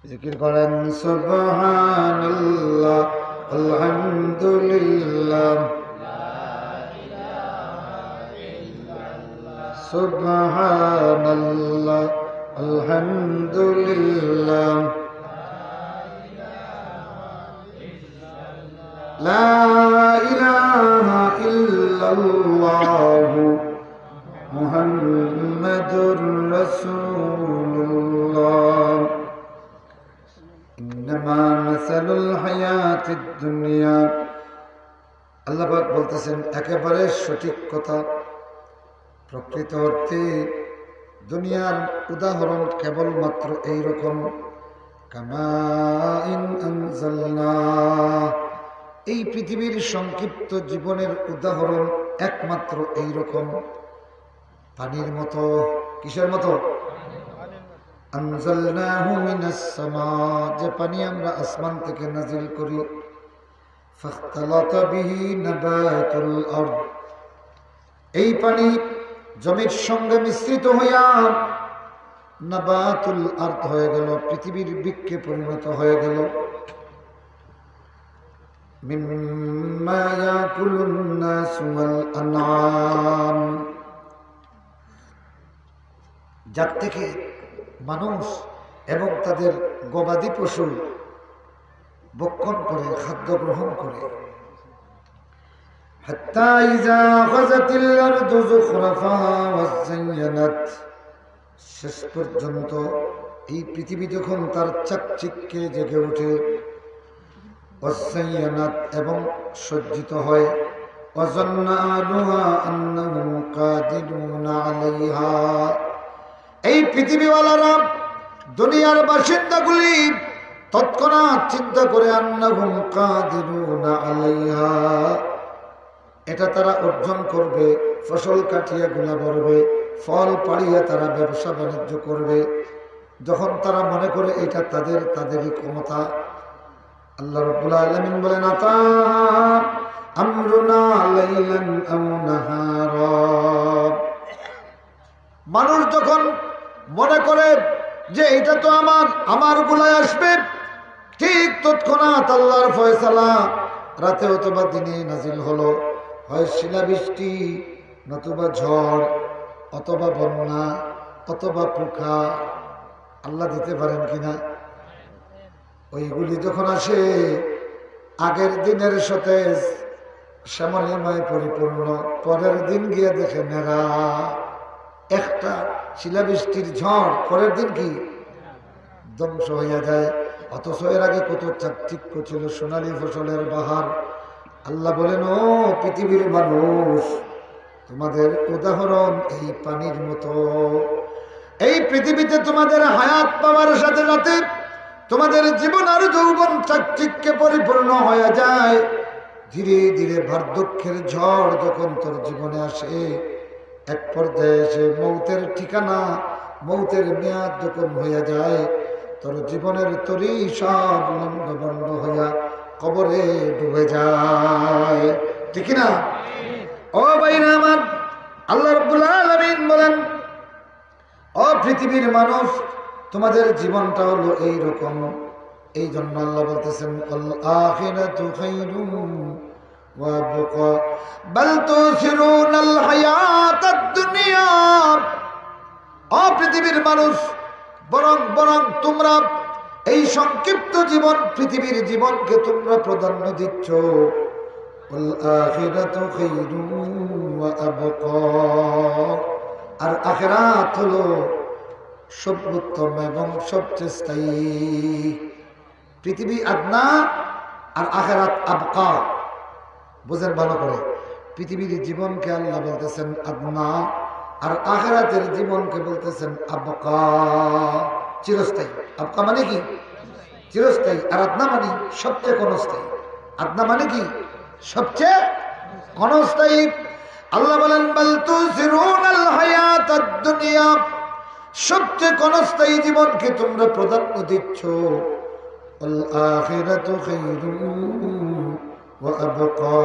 জিকির করেন, সুবহানাল্লাহ, আলহামদুলিল্লাহ, সুবহানাল্লাহ, আলহামদুলিল্লাহ, লা ইলাহা ইল্লাল্লাহু মুহাম্মাদুর রাসূলুল্লাহ। ما مثل الحياة الدنيا। আল্লাহ পাক বলতেছেন একেবারে সঠিক কথা, প্রকৃত অর্থে দুনিয়ার উদাহরণ কেবলমাত্র এইরকম। كماء أنزلناه। এই পৃথিবীর সংক্ষিপ্ত জীবনের উদাহরণ একমাত্র এইরকম পানির মতো। কিসের মতো? أنزلناه من السماء, যে পানি আমরা আসমান থেকে নাজিল করি। فاختلط به نبات الأرض। এই পানি জমির সঙ্গে মিশ্রিত হইয়া নাবাতুল আরদ হয়ে গেল, পৃথিবীর বৃক্ষে পরিণত হয়ে গেল। مما يأكل الناس والأنعام। যার থেকে মানুষ এবং তাদের গবাদি পশু ভক্ষণ করে, খাদ্য গ্রহণ করে। حتى إذا أخذت الأرض زخرفها وزينت। শেষ পর্যন্ত এই পৃথিবী যখন তার চাকচিক্যে জেগে ওঠে, وزينت, এবং সজ্জিত হয়, وظن أهلها أنهم قادرون عليها। এই পৃথিবীওয়ালারা, দুনিয়ার বাসিন্দাগুলি তৎক্ষণাৎ চিন্তা করে, أنهم قادرون عليها, এটা তারা অর্জন করবে, ফসল কাটিয়া গুলা ভরবে, ফল পাড়িয়া তারা ব্যবসা বাণিজ্য করবে। যখন তারা মনে করে এটা তাদের, তাদেরই ক্ষমতা, আল্লাহ রাব্বুল আলামিন বলেন, أتاها أمرنا ليلا أو نهارا। মানুষ যখন মনে করে যে এটা তো আমার, আমার গুলায় আসবে, ঠিক তৎক্ষণাৎ আল্লাহর ফয়সালা রাতে অথবা দিনে নাজিল হলো, হয় শিলাবৃষ্টি, নতুবা ঝড়, অথবা বন্যা, অথবা পোকা। আল্লাহ দিতে পারেন কিনা? ওইগুলি যখন আসে, আগের দিনের সতেজ শ্যামলিমায় পরিপূর্ণ, পরের দিন গিয়ে দেখে নেড়া। একটা শিলাবৃষ্টির ঝড়, পরের দিন কি? ধ্বংস হইয়া যায়। অথচ এর আগে কত চাকচিক্য ছিল, সোনালী ফসলের বাহার। আল্লাহ বলেন, ও পৃথিবীর মানুষ, তোমাদের উদাহরণ এই পানির মতো। এই পৃথিবীতে তোমাদের হায়াত পাওয়ার সাথে সাথে তোমাদের জীবন আর যৌবন চাকচিক্যে পরিপূর্ণ হয়ে যায়। ধীরে ধীরে বার্ধক্যের ঝড় যখন তোর জীবনে আসে, এক পর্যায়ে এসে মৌতের ঠিকানা, মৌতের মেয়াদ যখন হয়ে যায়, তোর জীবনের তরি সব লণ্ডভণ্ড হইয়া কবরে ডুবে যায়। ঠিক কি না? ও ভাইরা আমার, আল্লাহ রাব্বুল আলামিন বলেন, ও পৃথিবীর মানুষ, তোমাদের জীবনটা হলো এই রকম। এই জন্য আল্লাহ বলতেছেন, والآخرة خير وأبقى بل تؤثرون الحياة الدنيا। ও পৃথিবীর মানুষ, বরং, বরং তোমরা এই সংক্ষিপ্ত জীবন, পৃথিবীর জীবনকে তোমরা প্রাধান্য দিচ্ছ। والآخرة خير وأبقى। আর আখিরাত হলো সর্বোত্তম এবং সবচেয়ে স্থায়ী। পৃথিবী আদনা আর আখিরাত আবকা। বুঝেন ভালো করে, পৃথিবীর জীবনকে আল্লাহ বলতেছেন আদনা, আর আখিরাতের জীবনকে বলতেছেন আবকা, চিরস্থায়ী। আবকা মানে কি? চিরস্থায়ী। আর আদনা মানে সবচেয়ে ক্ষণস্থায়ী। আদনা মানে কি? সবচেয়ে ক্ষণস্থায়ী। আল্লাহ বলেন, بل تؤثرون الحياة الدنيا। সবচেয়ে ক্ষণস্থায়ী জীবনকে তোমরা প্রাধান্য দিচ্ছ। والآخرة خير وأبقى।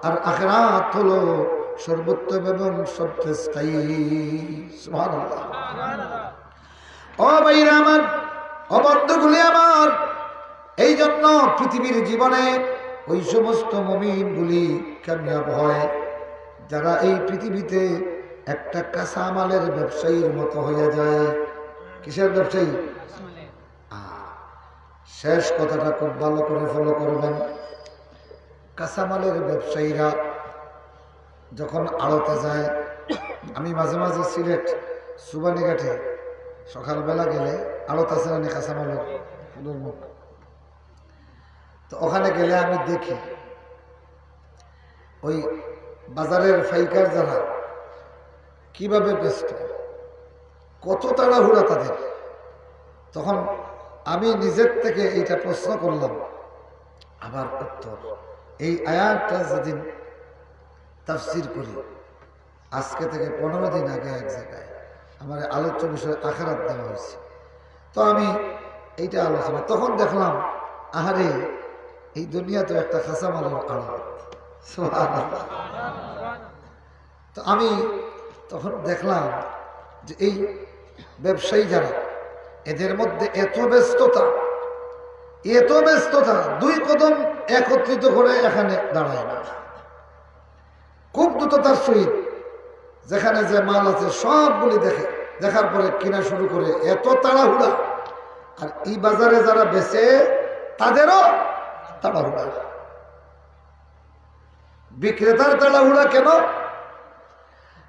আর আখিরাত হলো সর্বোত্তম এবং সবচেয়ে স্থায়ী। সুবহানাল্লাহ। ও ভাইরা আমার, ও বন্ধুগুলি আমার, এই জন্য পৃথিবীর জীবনে ওই সমস্ত মুমিনগুলি কামিয়াব হয়, যারা এই পৃথিবীতে একটা কাঁচামালের ব্যবসায়ীর মতো হয়ে যায়। কিসের ব্যবসায়ী? আহ, শেষ কথাটা খুব ভালো করে ফলো করবেন। কাঁচামালের ব্যবসায়ীরা যখন আড়তে যায়, আমি মাঝে মাঝে সিলেট সুবানীঘাটে সকালবেলা গেলে আড়ত আছে না নি কাঁচামালের? ফুলর মুখ। তো ওখানে গেলে আমি দেখি ওই বাজারের পাইকার যারা কিভাবে ব্যস্ত, কত তাড়াহুড়া তাদের। তখন আমি নিজের থেকে এইটা প্রশ্ন করলাম, আবার উত্তর, এই আয়াতটা যেদিন তাফসির করি, আজকে থেকে পনেরো দিন আগে এক জায়গায় আমার আলোচ্য বিষয় আখেরাত দেওয়া হয়েছে। তো আমি এইটা আলোচনা, তখন দেখলাম, আহারে, এই দুনিয়া তো একটা কাঁচামালের আড়ত। সুবহানাল্লাহ। তো আমি তখন দেখলাম যে এই ব্যবসায়ী যারা, এদের মধ্যে এত ব্যস্ততা, এত ব্যস্ততা, দুই কদম একত্রিত করে এখানে দাঁড়ায় না। খুব দ্রুততার সহিত যেখানে যে মাল আছে সবগুলি দেখে, দেখার পরে কিনা শুরু করে, এত তাড়াহুড়া। আর এই বাজারে যারা বেচে, তাদেরও তাড়াহুড়া। বিক্রেতার তাড়াহুড়া কেন?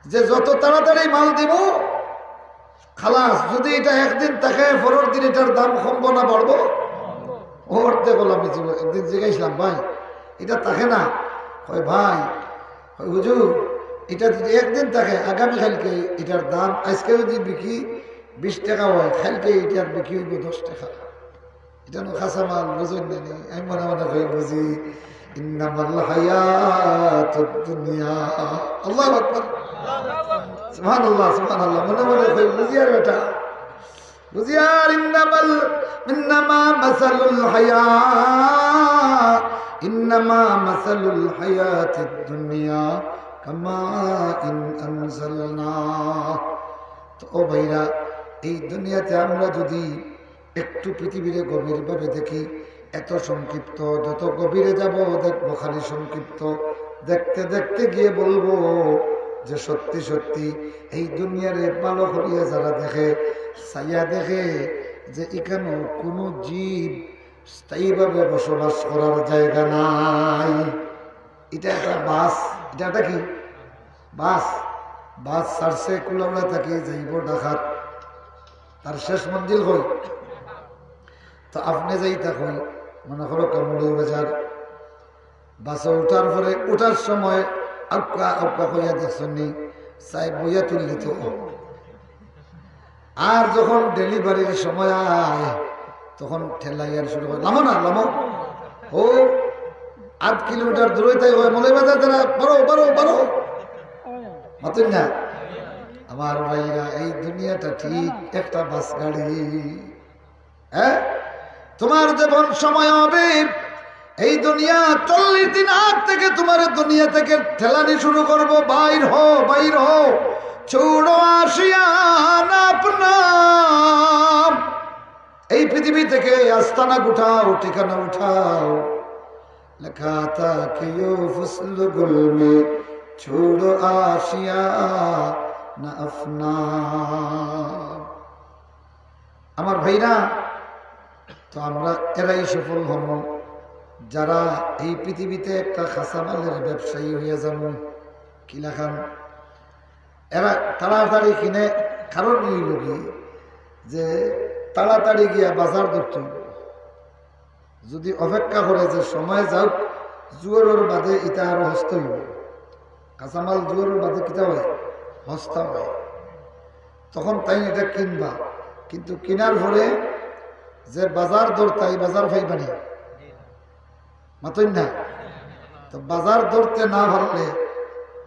যে যত তাড়াতাড়ি মাল দিব, খালাস, যদি এটা একদিন থাকে, পরের দিন এটার দাম কমবো না বাড়বো? অর্ধেক গোলামি জীবন। একদিন জিজ্ঞাসলাম, "ভাই, এটা থাকে না?" কয়, "ভাই," কয়, "হুজুর, এটা যদি একদিন থাকে, আগামীকালকে এটার দাম, আজকে যদি বিকি বিশ টাকা হয়, কালকে এটার বিকি হইব দশ টাকা।" এটা হলো কাঁচামাল, বুঝেন না নি? আমি মনে মনে কই বুঝি, ইন্নামাল হায়াতুদ দুনিয়া। আল্লাহু আকবার। সুবহানাল্লাহ, সুবহানাল্লাহ। মনে মনে কই বুঝি আর বেটা। বুঝি আর ইন্নামাল, ইন্নামা মাসালুল হায়া, ইন্নামা মাসালুল হায়াতিদ দুনিয়া কামা ইন আনজালনা। তো ও ভাইরা, এই দুনিয়াতে আমরা যদি একটু পৃথিবীরে গভীরভাবে দেখি, এত সংক্ষিপ্ত, যত গভীরে যাব দেখবো খালি সংক্ষিপ্ত। দেখতে দেখতে গিয়ে বলবো যে সত্যি সত্যি এই দুনিয়ারে ভালো করিয়া যারা দেখে, চাইয়া দেখে যে এখানো কোনো জীব স্থায়ীভাবে বসবাস করার জায়গা নাই। এটা একটা বাস, এটা একটা কি? বাস। বাস ছাড়ছে কুলাউড়া থাকি, যাইব ঢাকাত। তার শেষ মঞ্জিল কই? তো আপনি যাইতা কই? মনে করো কামড়ি বাজার। বাসে উঠার পরে, উঠার সময় আউক্কা আউক্কা কইয়া দেখছনি, সাহেব বইয়া তুললি তো। আর যখন ডেলিভারির সময় আয়, তখন ঠেলাইয়ার শুরু করে, "লামো না, লামো।" ও আধ কিলোমিটার দূরে তাই হয়, "মৌলভীবাজার যারা, বারো, বারো, বারো।" মাতুন না? আমার ভাইরা, এই দুনিয়াটা ঠিক একটা বাস গাড়ি। হ্যাঁ, তোমার যখন সময় হবে, এই দুনিয়া চল্লিশ দিন আগ থেকে তোমার দুনিয়া থেকে ঠেলানি শুরু করবো, "বাইর হো, বাইর হো, ছোড়ো আশিয়ানা আপনা।" এই পৃথিবী থেকে আস্তানা গুটাও, ঠিকানা উঠাও। লেখা থাকে ইউ ফুসল গুলমে, ছোড়ো আশিয়ানা আপনা। আমার ভাইরা, তো আমরা এরাই সফল হব, যারা এই পৃথিবীতে একটা কাঁচামালের ব্যবসায়ী হইয়া যাবো। কি লাখান? এরা তাড়াতাড়ি কিনে, কারণ এই লোকে যে তাড়াতাড়ি গিয়া বাজার ধরতে হইব। যদি অপেক্ষা করে যে সময় যাউক, জোয়ারর বাদে ইটা আরো হস্তা হইব। কাঁচামাল জোয়ারর বাদে কিতা হয়? হস্তা হয়। তখন তাইন ইটা কিনবা, কিন্তু কিনার পরে যে বাজার ধরতা, ই বাজার পাইবা নি? মাতইন না? তো বাজার ধরতে না পারলে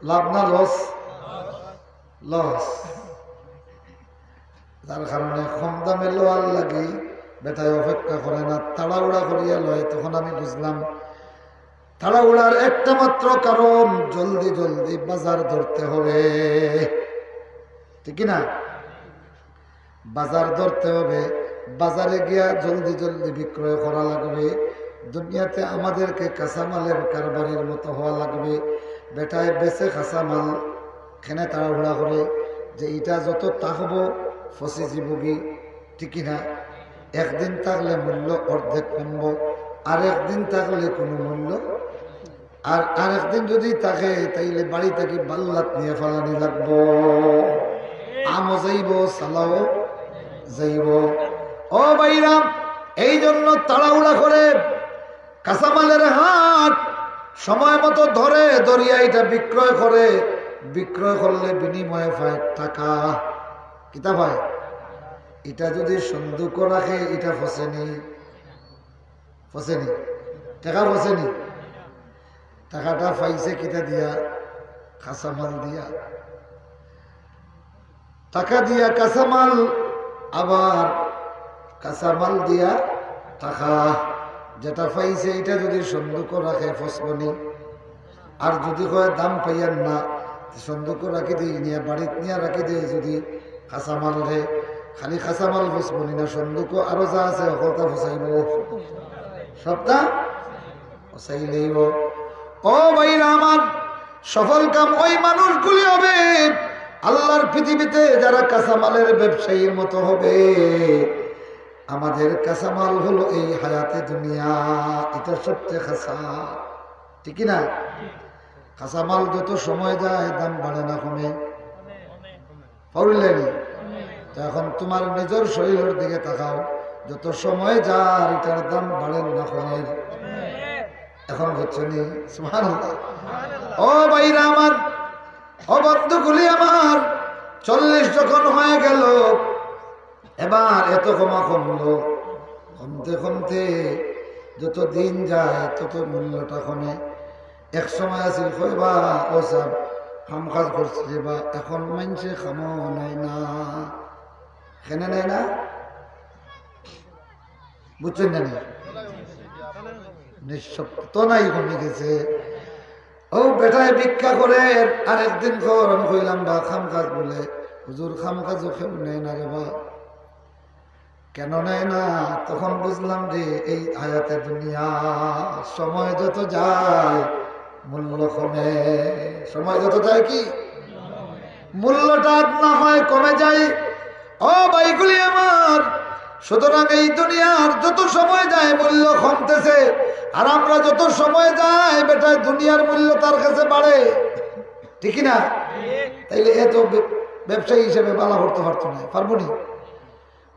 লাভ না লস? লস। যার কারণে কম দামে লওয়ার লাগি বেটায় অপেক্ষা করে না, তাড়াহুড়া করিয়া লয়। তখন আমি বুঝলাম, তাড়াহুড়ার একটা মাত্র কারণ, জলদি জলদি বাজার ধরতে হবে, ঠিক কি না? বাজার ধরতে হবে, বাজারে গিয়া জলদি জলদি বিক্রয় করা লাগবে। দুনিয়াতে আমাদেরকে কাঁচামালের কারবারির মতো হওয়া লাগবে। বেটায় বেচে কাঁচামাল, কেনে তাড়াহুড়া করে যে ইটা যত থাকবো, ফসি যিবোগি, ঠিক কি না? একদিন থাকলে মূল্য অর্ধেক কমবো, আর একদিন থাকলে কোনো মূল্য, আর, আর একদিন যদি থাকে, তাইলে বাড়ি থাকি বাল্লাত নিয়া ফালানি লাগবো। আমও যাইবো, ছালাও যাইবো। ও ভাইরা, এই জন্য তাড়াহুড়া করে কাঁচামালের হাট সময় মতো ধরে, ধরিয়া ইটা বিক্রয় করে, বিক্রয় করলে বিনিময়ে পায় টাকা। কিতা পায়? ইটা যদি সন্দুকো রাখে, ইটা ফসেনি, ফসেনি, টাকা ফসেনি। টাকাটা পাইছে কিতা দিয়া? কাঁচামাল দিয়া। টাকা দিয়া কাঁচামাল, আবার কাঁচামাল দিয়া টাকা। যেটা পাইছে, ইটা যদি সন্দুকো রাখে, ফসবনি। আর যদি কয় দাম পাইয়ার না, সন্দুকো রাখি দেই, নিয়া বাড়িত নিয়া রাখি দেই, যদি কাঁচামালরে, খালি কাঁচামাল ফসবনি না, সন্দুকো আরো যা আছে, হকলতা ফসাইবো। সবটা ফসাইলেইবো। ও ভাইরা আমার, সফল কাম ওই মানুষগুলি হবে, আল্লাহর পৃথিবীতে যারা কাঁচামালের ব্যবসায়ীর মতো হবে। আমাদের কাঁচামাল হলো এই হায়াতে দুনিয়া, এটা সবচেয়ে খাসা, ঠিক কি না? কাঁচামাল যত সময় যায়, দাম বাড়ে না কমে? পারলেনি? তো এখন তোমার নিজের শরীরের দিকে তাকাও, যত সময় যার, ইটার দাম বাড়ের না কমের? এখন বুঝছো নি? সুবহানাল্লাহ। ও ভাইরা আমার, ও বন্ধুগুলি আমার, চল্লিশ যখন হয়ে গেল, এবার এত কমা কমলো, কমতে কমতে যত দিন যায়, তত মূল্যটা কমে। এক সময় আছিল, কয় বা, "ও সাব, কাম কাজ করছি রে বা, এখন মানষে কামও নেয় না।" কেনে নেয় না? বুঝছইন না নি? নিঃশব্দ তো নাই, কমে গেছে। ও বেটায় ভিক্ষা করে, আর একদিন পর আমি কইলাম, "বা, কাম কাজ?" বলে, "হুজুর, কাম কাজও কেউ নেয় না রে বা।" কেন নেয় না? তখন বুঝলাম যে এই হায়াতে দুনিয়া, সময় যত যায় মূল্য কমে। সময় যত যায় কি? মূল্যটা আর না হয় কমে যায়। ও ভাইগুলি আমার, সুতরাং এই দুনিয়ার যত সময় যায় মূল্য কমতেছে, আর আমরা যত সময় যায় বেটায় দুনিয়ার মূল্য তার কাছে বাড়ে, ঠিক কি না? তাইলে এত ব্য-, ব্যবসায়ী হিসেবে বালা করতে পারতো না, পারবো নি?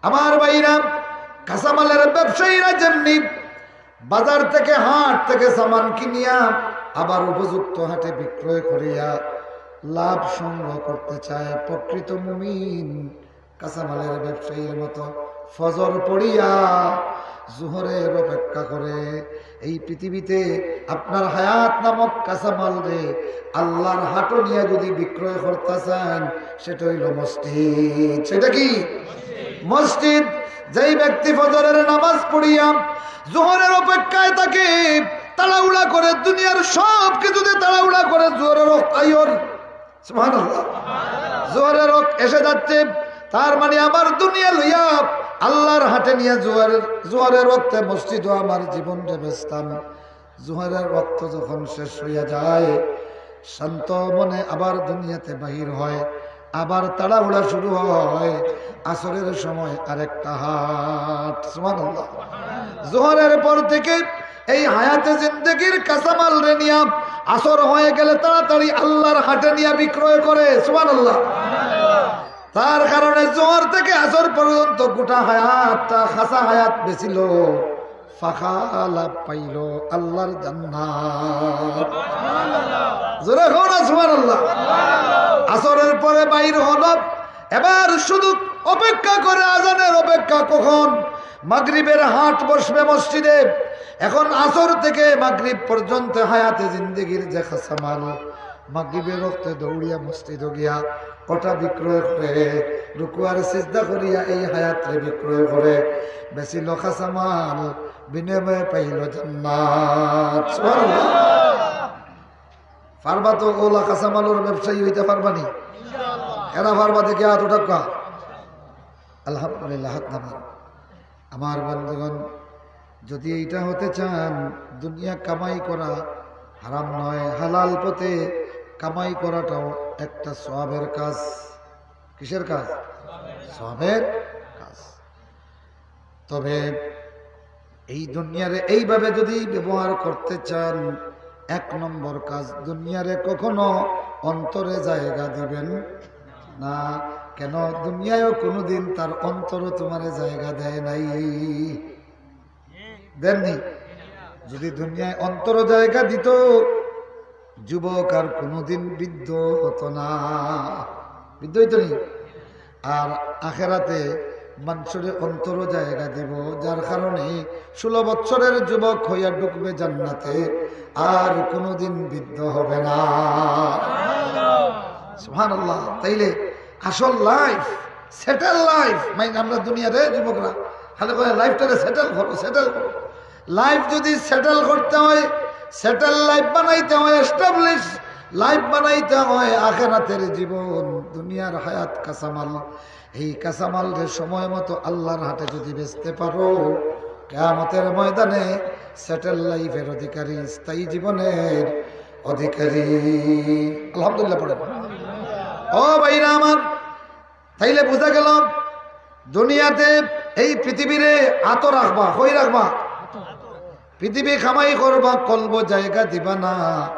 আমার ভাইরা, কাঁচামালের ব্যবসায়ীরা যেমনি বাজার থেকে, হাট থেকে সামান কিনিয়া আবার উপযুক্ত হাটে বিক্রয় করিয়া লাভ সংগ্রহ করতে চায়, প্রকৃত মুমিন কাঁচামালের ব্যবসায়ীর মতো ফজর পড়িয়া জোহরের অপেক্ষা করে। এই পৃথিবীতে আপনার হায়াত নামক কাঁচামালরে আল্লাহর হাটও নিয়া যদি বিক্রয় করতে চান, সেটা হইল মসজিদ। সেটা কি? মসজিদ। যেই ব্যক্তি ফজরের নামাজ পড়িয়া জোহরের অপেক্ষায় থাকে, তাড়াহুড়া করে, দুনিয়ার সব কিছুতে তাড়াহুড়া করে, জোহরের অক্ত আইয়র, সুবহানাল্লাহ, জোহরের অক্ত এসে যাচ্ছে, তার মানে আমার দুনিয়া লইয়া আল্লাহর হাটে নিয়া জোহরের, জোহরের অক্তে মসজিদও আমার জীবনরে বেচতাম। জোহরের অক্ত যখন শেষ হইয়া যায়, শান্ত মনে আবার দুনিয়াতে বাহির হয়, আবার তাড়াহুড়া শুরু হয়। আসরের সময় আরেকটা হাট, সুবহানাল্লাহ। জোহরের পর থেকে এই হায়াতে জিন্দেগির কাঁচামালরে নিয়া আসর হয়ে গেলে তাড়াতাড়ি আল্লাহর হাটে নিয়া বিক্রয় করে, সুবহানাল্লাহ। তার কারণে জোহর থেকে আসর পর্যন্ত গোটা হায়াতটা, খাসা হায়াত বেচিল, পাকা লাভ পাইল আল্লাহর জান্নাত। জোরে কও না সুবহানাল্লাহ। আসরের পরে বাইর হল, এবার শুধু অপেক্ষা করে, আজানের অপেক্ষা, কখন মাগরিবের হাট বসবে মসজিদে। এখন আসর থেকে মাগরিব পর্যন্ত হায়াতে জিন্দেগির যে কাঁচামাল, মাগরিবের অক্তে দৌড়িয়া মসজিদো গিয়া ওটা বিক্রয় করে, রুকু আর সিজদা করিয়া এই হায়াতরে বিক্রয় করে, বেচিল কাঁচামাল, বিনিময়ে পাইল জান্নাত। সুবহানাল্লাহ। পারবা তো অলা কাঁচামালর ব্যবসায়ী হইতে পারবা নি? এরা পারবা দেখে হাত উঠাক্কা। আলহামদুলিল্লাহ, হাত নামান। আমার বন্ধুগণ, যদি এইটা হতে চান, দুনিয়া কামাই করা হারাম নয়, হালাল পথে কামাই করাটাও একটা সওয়াবের কাজ। কিসের কাজ? সওয়াবের কাজ। তবে এই দুনিয়ারে এইভাবে যদি ব্যবহার করতে চান, এক নম্বর কাজ, দুনিয়ারে কখনো অন্তরে জায়গা দিবেন না। কেন? দুনিয়ায়ও কোনোদিন তার অন্তরও তোমারে জায়গা দেয় নাই, দেননি? যদি দুনিয়ায় অন্তর জায়গা দিত, যুবক আর কোনোদিন বৃদ্ধ হতো না। বৃদ্ধ হইতো নি? আর আখেরাতে মানুষের অন্তর জায়গা দিব, যার কারণে ষোলো বছরের যুবক হইয়া ঢুকবে জান্নাতে, আর কোনোদিন বৃদ্ধ হবে না। সুবহানাল্লাহ। তাইলে আসল লাইফ, সেটেল লাইফ, মানে আমরা দুনিয়াতে যুবকরা খালি কয় লাইফটারে সেটেল করো, সেটেল করো। লাইফ যদি সেটেল করতে হয়, সেটেল লাইফ বানাইতে হয়, এস্টাবলিশ লাইফ বানাইতে হয়, আখেরাতের জীবন, দুনিয়ার হায়াত কাঁচামাল, এই কাঁচামালরে সময় মতো আল্লাহর হাটে যদি বেচতে পারো, কিয়ামতের ময়দানে সেটেল লাইফের অধিকারী, স্থায়ী জীবনের অধিকারী। আলহামদুলিল্লাহ পড়ে। ও ভাইরা আমার, তাইলে বুঝা গেল, দুনিয়াতে এই পৃথিবীরে আতো রাখবা, কই রাখবা? পৃথিবী কামাই করবা, কলব জায়গা দিবা না।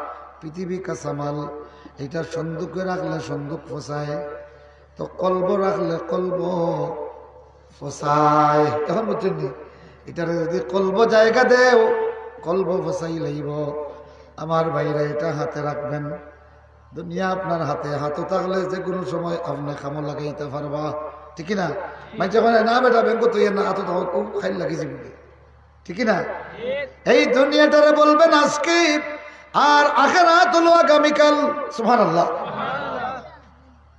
পৃথিবী কাঁচামাল, এটা সন্দুকে রাখলে সন্দুক ফসায়, তো কলব রাখলে কলব ফসায়। এখন বুঝছেন নি? এটারে যদি কলব জায়গা দেও, কলব ফসাই লইব। আমার ভাইরা, এটা হাতে রাখবেন। দুনিয়া আপনার হাতে, হাতো থাকলে যে কোনো সময় আপনি কামো লাগাইতে পারবা, ঠিক কি না? মানষে কয় না, "বেটা, ব্যাংকো তো ইয়ে না, হাতো থাকো, খুব খাইল লাগিছে বুলে।" ঠিক কি না? এই দুনিয়াটারে বলবেন আজকে, আর আখেরাত হলো আগামীকাল। সুবহানাল্লাহ।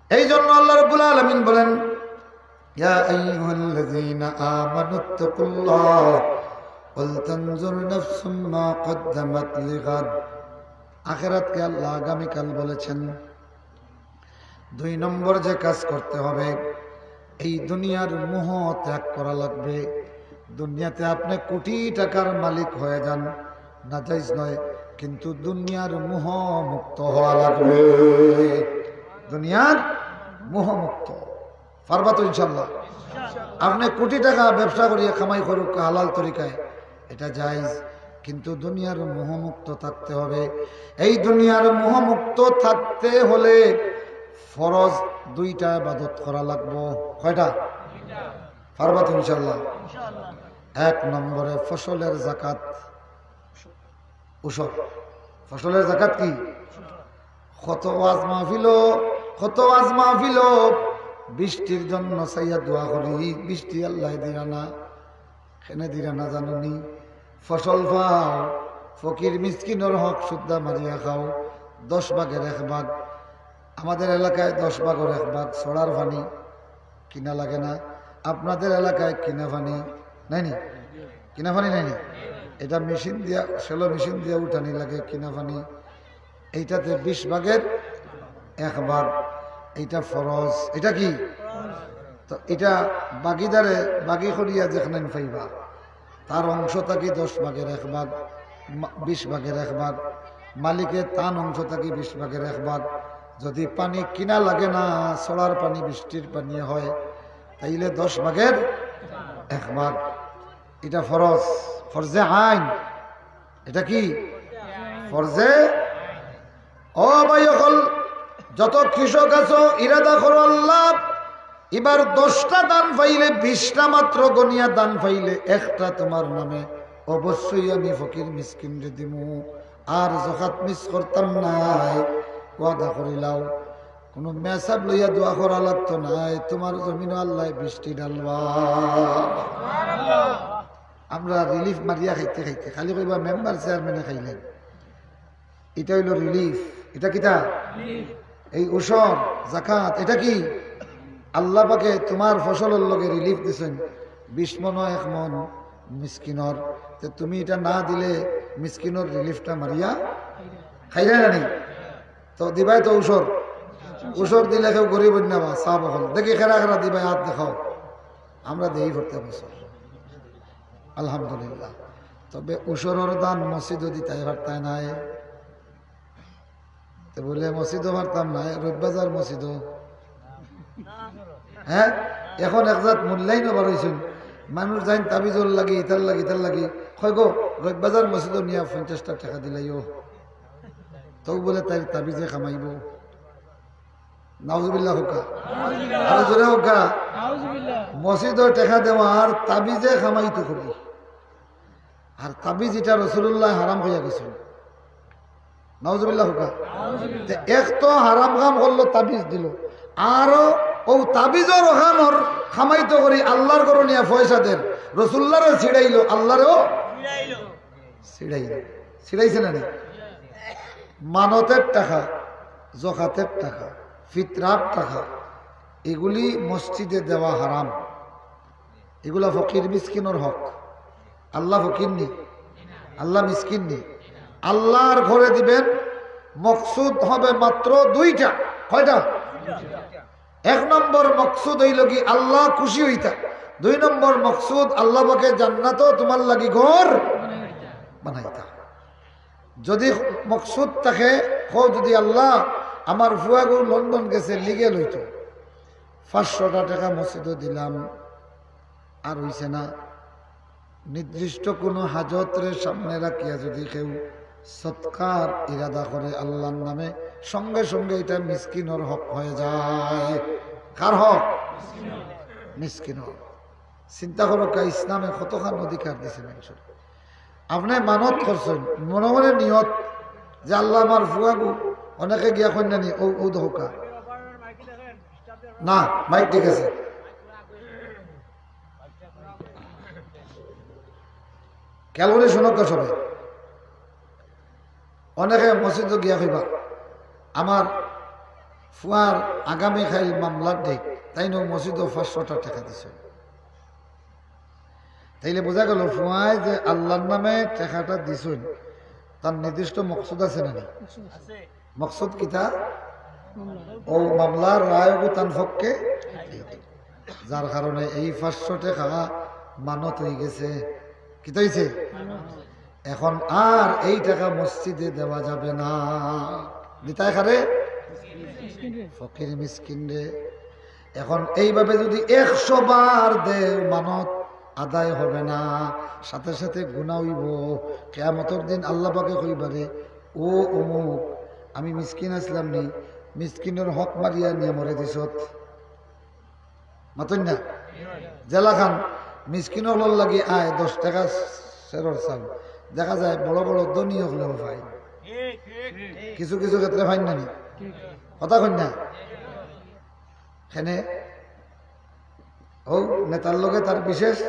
এই জন্য আল্লাহ রাব্বুল আলামিন বলেন, "ইয়া আইয়ুহাল্লাযীনা আমানুত্তাকুল্লাহ ওয়াল তানজুর নাফসুম মা কদ্দামাত লিগাদ।" আখেরাতকে আল্লাহ আগামীকাল বলেছেন। দুই নম্বর যে কাজ করতে হবে, এই দুনিয়ার মোহ ত্যাগ করা লাগবে। দুনিয়াতে আপনি কোটি টাকার মালিক হয়ে যান, নাজাইজ নয়, কিন্তু দুনিয়ার মোহ মুক্ত হওয়া লাগবে। দুনিয়ার মোহ মুক্ত। পারবা তো ইনশাল্লাহ? আপনি কোটি টাকা ব্যবসা করিয়া কামাই করুক হালাল তরিকায়, এটা জায়েজ, কিন্তু দুনিয়ার মোহমুক্ত থাকতে হবে। এই দুনিয়ার মোহমুক্ত থাকতে হলে ফরজ দুইটা ইবাদত করা লাগবো। কয়টা? পারবা তো ইনশাল্লাহ? এক নম্বরে ফসলের জাকাত, উশর। ফসলের জাকাত কি? কত ওয়াজ মাহফিল, কত ওয়াজ মাহফিল, বৃষ্টির জন্য চাইয়া দোয়া করি, বৃষ্টি আল্লাহ দিরা না। কেনে দিরা না জানো নি? ফসল পাও, ফকির মিসকিনর হক সুদ্ধা মারিয়া খাও, দশ ভাগের এক ভাগ। আমাদের এলাকায় দশ ভাগর এক ভাগ ছড়ার পানি, কিনা লাগে না। আপনাদের এলাকায় কিনা পানি নাই নি? কিনা পানি নাই নি? এটা মেশিন দিয়া, শ্যালো মেশিন দিয়া উঠানি লাগে কিনা পানি। এইটাতে বিশ ভাগের এক ভাগ, এইটা ফরজ। এটা কি? তো এটা বাগিদারে বাগি করিয়া যেখানে পাইবা, তার অংশ থাকি দশ ভাগের এক ভাগ, মা-, বিশ ভাগের এক ভাগ, মালিকে তান অংশ থাকি বিশ ভাগের এক ভাগ। যদি পানি কিনা লাগে না, ছড়ার পানি, বৃষ্টির পানি হয়, তাইলে দশ ভাগের এক ভাগ। এটা ফরজ, ফরজে আইন। এটা কি? ফরজে। ও ভাই অকল, যত কৃষক আছো, ইরাদা করো আল্লাহ, এবার দশটা ধান পাইলে, বিশটা মাত্র গনিয়া ধান পাইলে, একটা তোমার নামে, অবশ্যই আমি ফকির মিসকিনরে দিমু। আর জাকাত মিস করতাম নায়, ওয়াদা করিলাও। কোনো মেসাব লইয়া দোয়া করা লাগতো নায়, তোমার জমিনও আল্লাহ বৃষ্টি ডালবা। আমরা রিলিফ মারিয়া খাইতে খাইতে খালি কইবা মেম্বার চেয়ারম্যানে খাইলেন। এটা হইল রিলিফ। এটা কিতা? এই উশর, জাকাত, এটা কি? আল্লাহ পাকে তোমার ফসলর লগে রিলিফ দিছেন, বিশ মন এক মন মিসকিনর। তে তুমি এটা না দিলে মিসকিনর রিলিফটা মারিয়া খাইলে না নি? তো দিবাই তো উশর, উশর দিলে কেউ গরিব অইন না বা সাব অকল। দেখি খেরা খেরা দিবাই, হাত দেখাও। আমরা দেই প্রত্যেক বছর, আলহামদুলিল্লাহ। তবে উশরর দান মসজিদও দিতাই পারতায় নায়। তো বলে, "মসজিদও পারতাম নায়, রবিবাজার মসজিদও।" হ্যাঁ, এখন এক জাত মূল্যায়ন বার হইছেন। মানুষ যাইন তাবিজর লাগি, ইতার লাগি, ইতার লাগি। কয় গো, রবিবাজার মসজিদও নিয়া পঞ্চাশটা টাকা দিলাইও। তো বলে, "তাই তাবিজে কামাইবো।" নাউজুবিল্লাহ হোকা। আরো জোরে হোকা। মসজিদও টাকা দেওয়া আর তাবিজে কামাই তো করি। আর তাবিজ ইটা রাসুলুল্লায় হারাম কইয়া গেছইন। নাউজুবিল্লাহ কউক্কা। তে এক তো হারাম কাম করলো, তাবিজ দিলো, আরো অউ তাবিজর অখানর কামাইতো করি আল্লার ঘরো নিয়া পয়সা দের, রাসুলুল্লারে ছিড়াইলো, আল্লারেও ছিড়াইলো। ছিড়াইছে না নি? মানতের টাকা, জকাতের টাকা, ফিতরার টাকা, এগুলি মসজিদে দেওয়া হারাম। এগুলা ফকির মিসকিনর হক। আল্লা ফকির নি? আল্লা মিসকিন নি? আল্লার ঘরে দিবেন, মকসুদ হবে মাত্র দুইটা। কয়টা? এক নম্বর মকসুদ অইলো কি আল্লা খুশি অইতা। দুই নম্বর মকসুদ আল্লা পাকে জান্নাতো তুমার লাগি ঘর বানাইতা। যদি মকসুদ থাকে, কও যদি আল্লা আমার ফুয়াগু লন্ডন গেছে, লিগে লইতো, পাঁচশোটা টাকা মসজিদো দিলাম, আর অইছে না, নির্দিষ্ট কুনু হাজতরে সামনে রাখিয়া যদি কেউ সদকার ইরাদা করে আল্লার নামে, সঙ্গে সঙ্গে ইটা মিসকিনর হক হয়ে যায়। কার হক? মিসকিনর। চিন্তা করউক্কা, ইসলামে কতখান অধিকার দিছে মানুষরে। আপনে মানত করছইন, মনে মনে নিয়ত যে আল্লা আমার ফুয়াগু অনেকে গিয়া কইন না নি, অউ, অউ দেখউক্কা। না, মাইক ঠিক আছে। খেয়াল করি শুনউক্কা সবে। অনেকে মসজিদো গিয়া কইবা, আমার ফুয়ার আগামী কাইল মামলার date, তাইন মসজিদো পাঁচশোটা টাকা দিছইন। তাইলে বুঝা গেল, ফুয়ায় যে আল্লার নামে টাকাটা দিছইন, তার নির্দিষ্ট মকসুদ আছে না নি? মকসুদ কিতা? অউ মামলার রায় অগু তান পক্ষে, যার কারণে এই পাঁচশো টাকা মানত অইগেছে। কিতা অইছে? এখন আর এই টাকা মসজিদে দেওয়া যাবে না। দিতায় কারে? ফকির মিসকিনরে। এখন এইভাবে যদি একশো বার দেও, মানত আদায় হবে না, সাথে সাথে গুনা অইবো। কিয়ামতর দিন আল্লা পাকে কইবা রে, "ও অমুক, আমি মিসকিন আছলাম নি, মিসকিনর হক মারিয়া নিয়া মরে দিছত।" মাতইন না? যেলাখান মিসকিন অকলর লাগি আয় দশ টাকা সেরর চাউল, দেখা যায় বড় বড় ধনী অকলেও পায়, কিছু কিছু ক্ষেত্রে পাইন না নি? কথা কইন না? কেনে? অউ নেতার লগে তার বিশেষ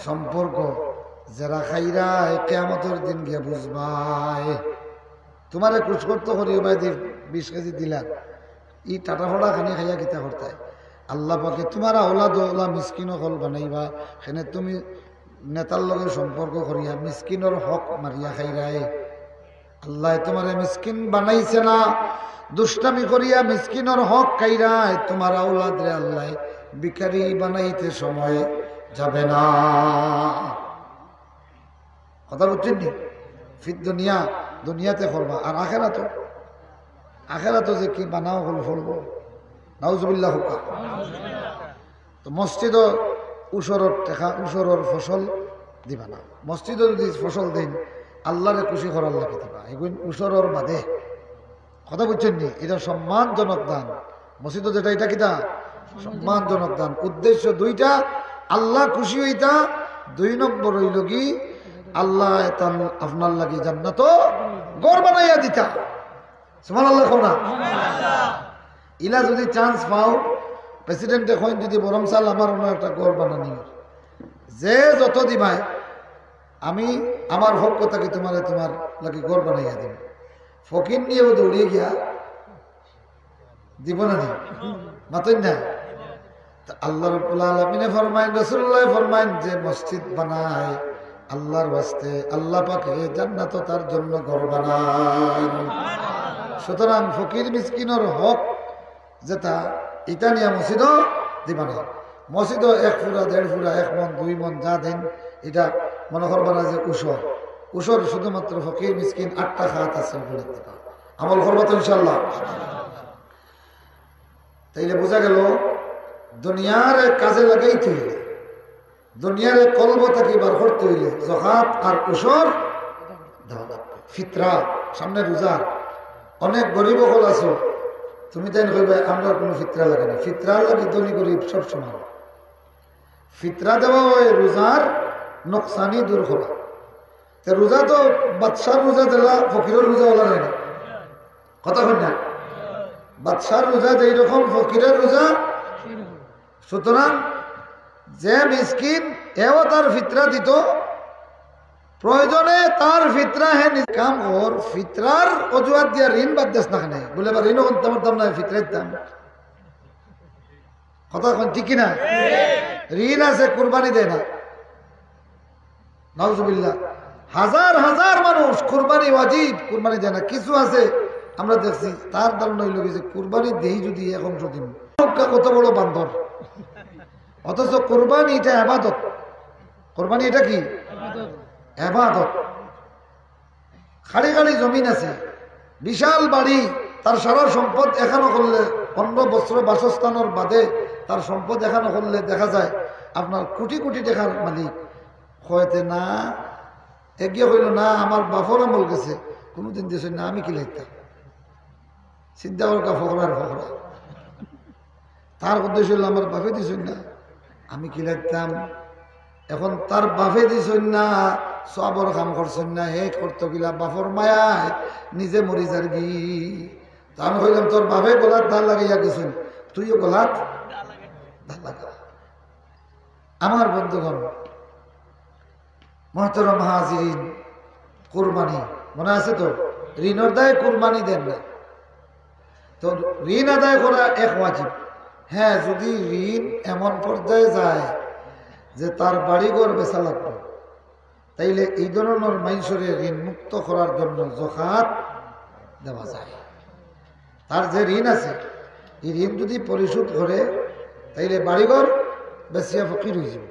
সম্পর্ক। যেরা খাইরায়, কিয়ামতর দিন গিয়া বুঝবায়। তুমারে খুশ করতো করিয়া বায়দি বিশ কেজি দিলা, ই টাটা ফড়া খানি খাইয়া কিতা করতায়? আল্লা পাকে তুমার আওলাদ অলা মিসকিন অকল বানাইবা, কেনে তুমি নেতার লগে সম্পর্ক করিয়া মিসকিনর হক মারিয়া খাইরায়। আল্লায় তুমারে মিসকিন বানাইছে না, দুষ্টামি করিয়া মিসকিনর হক খাইরায়, তুমার আওলাদরে আল্লায় ভিখারি বানাইতে সময় যাবে না। কথা বুঝছইন নি? ফির দুনিয়া, দুনিয়াতে করবা, আর আখেরাতো, আখেরাতো যে কি বানাও হল ফলবো। নাউজুবিল্লাহ কউক্কা। তো মসজিদো উশরর টেকা, উশরর ফসল দিবা না। মসজিদো যদি ফসল দেইন, আল্লারে খুশি করার লাগি দিবা। এগুইন উশরর বাদে। কথা বুঝছইন নি? ইটা সম্মানজনক দান। মসজিদো যেটা, ইটা কিতা? সম্মানজনক দান। উদ্দেশ্য দুইটা, আল্লা খুশি অইতা, দুই নম্বর অইলো কি, আল্লায় তান আপনার লাগি জান্নাতো ঘর বানাইয়া দিতা। সুবহানাল্লাহ কও না? ইলা যদি chance পাও, প্রেসিডেন্টে কইন যদি বরং চাল আমার অনো একটা ঘর বানানি, যে যত দিবায়, আমি আমার পক্ষ থাকি তুমারে তুমার লাগি ঘর বানাইয়া দিমু। ফকির নিয়েও দৌড়িয়ে গিয়া দিবো না নি? মাতইন না? তো আল্লাহ রাব্বুল আলামিনে ফরমাইন, রাসূলুল্লাহ ফরমাইন যে মসজিদ বানায় আল্লার ওয়াস্তে, আল্লা পাকে জান্নাতো তার জন্য ঘর বানাইন। সুতরাং ফকির মিসকিনর হক যেটা, ইটা নিয়া মসজিদো দিবা না। মসজিদো এক ফুরা, দেড় ফুরা, এক মন, দুই মন যা দেইন, ইটা মনো করবা না যে উশর। উশর শুধুমাত্র ফকির মিসকিন আটটা খাত আছে, অগুলাত দিবা। আমল করবা তো ইনশাআল্লাহ? তাইলে বুঝা গেল, দুনিয়ারে কাজে লাগাইতে অইলে, দুনিয়ারে কলব থাকি বার করতে অইলে জকাত আর উশর দেওয়া লাগবো। ফিতরা, সামনে রোজা, অনেক গরিব অকল আছো, তুমি তাইন কইবা, "আমরার কুনু ফিতরা লাগে না।" ফিতরার লাগি ধনী গরিব সব সমান। ফিতরা দেওয়া অয় রোজার নোকসানি দূর করা। তে রোজা তো বাদশার রোজা যেলা, ফকিরর রোজা ওলা নায় না? কথা কইন না? বাদশার রোজা যেই রকম, ফকিরর রোজা। সুতরাং যে মিসকিন, এও তার ফিতরা দিত, প্রয়োজনে তার ফিতরা হে নিজ কাম কর, ফিতরার অজুহাত দিয়া ঋণ বাদ দেস না কেনে। বলে, "বা ঋণও করতাম পারতাম না, ফিতরা দিতাম।" কথা কইন, ঠিক কি না? ঋণ আছে, কুরবানি দেয় না। নাউজুবিল্লাহ। হাজার হাজার মানুষ কুরবানি ওয়াজিব, কুরবানি দেয় না। কিছু আছে, আমরা দেখছি, তার ধারণা অইলো কি যে কুরবানি দেই যদি এক অংশ দিমু। কত বড় বান্দর। অথচ কুরবানি এটা ইবাদত। কুরবানি এটা কি? ইবাদত। খালি খালি জমিন আছে, বিশাল বাড়ি, তার সারা সম্পদ এখানো করলে, পনেরো বছর বাসস্থানর বাদে তার সম্পদ এখানো করলে দেখা যায় আপনার কোটি কোটি টাকার মালিক। কইতে না, এগিয়ে কইল, "না, আমার বাফর আমল গেছে, কোনোদিন দিছইন না, আমি কিলা দিতাম।" চিন্তা করকা, ফকরার ফকরা। তার উদ্দেশ্য অইলো, "আমার বাফে দিছইন না, আমি কিলা দিতাম।" এখন তার বাফে দিছইন না, সওয়াবর কাম করছইন না, হে করতো কিলা, বাফর মায়ায় নিজে মরি যারগি। তে আমি কইলাম, "তোর বাফে গলাত দা লাগাইয়া গেছইন, তুইও গলাত দা লাগা।" আমার বন্ধুগণ, মহতরম হাজিরিন, কুরবানি, মনে আছে তো? ঋণর দায়ে কুরবানি দেন না। তো ঋণ আদায় করা এক ওয়াজিব। হ্যাঁ, যদি ঋণ এমন পর্যায়ে যায় যে তার বাড়িঘর বেচা লাগবে, তাইলে এই ধরনর মানষরে ঋণ মুক্ত করার জন্য জকাত দেওয়া যায়। তার যে ঋণ আছে, এই ঋণ যদি পরিশোধ করে, তাইলে বাড়িঘর বেচিয়া ফকির অইযিবো।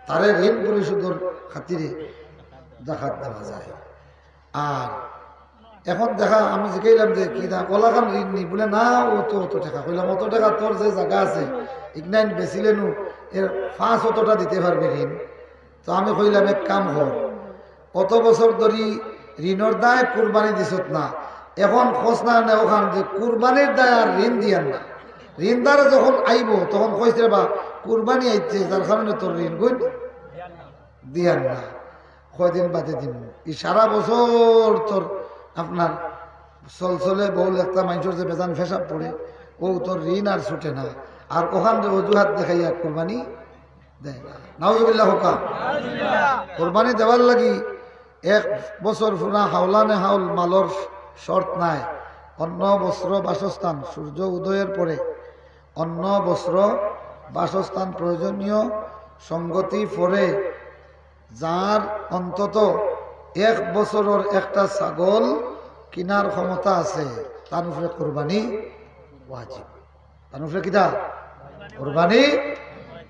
তারে ঋণ পরিশোধর খাতিরে জাকাত দেওয়া যায়। আর এখন দেখা, আমি জিকাইলাম যে, "কিতা, অলাখান ঋণ নি?" বলে, "না, অত, অত টেকা।" কইলাম, "অত টেকা তোর যে জাগা আছে, ইগনাইন বেচিলে নু এর পাঁচ অতটা দিতে পারবে ঋণ।" তো আমি কইলাম, "এক কাম কর, অত বছর ধরি ঋণর দায় কুরবানি দিছত না, এখন খোঁজ না নে ওখান যে কুরবানির দায় আর ঋণ দিয়ার না। ঋণদার যখন আইবো, তখন কইস রে বা, কুরবানি আইছে, যার কারণে তোর ঋণ গুণ দিয়ার না, কয়দিন বাদে দিন।" ই সারা বছর তোর আপনার চলচলে বউল একটা মানষর যে বেজান পেশাব পড়ে, ও তোর ঋণ আর ছুটে না, আর ওখান যে অজুহাত দেখাইয়া কুরবানি দেয় না। নাউজুবিল্লাহ হোকা। কোরবানি দেওয়ার লাগি এক বছর পুরা হাওলানে হাওল মালর শর্ত নাই। অন্ন, বস্ত্র, বাসস্থান, সূর্য উদয়ের পরে অন্ন, বস্ত্র, বাসস্থান, প্রয়োজনীয় সঙ্গতি পরে যার অন্তত এক বছরর একটা ছাগল কিনার ক্ষমতা আছে, তার উপরে কোরবানি ওয়াজিব। তার উপরে কিতা? কোরবানি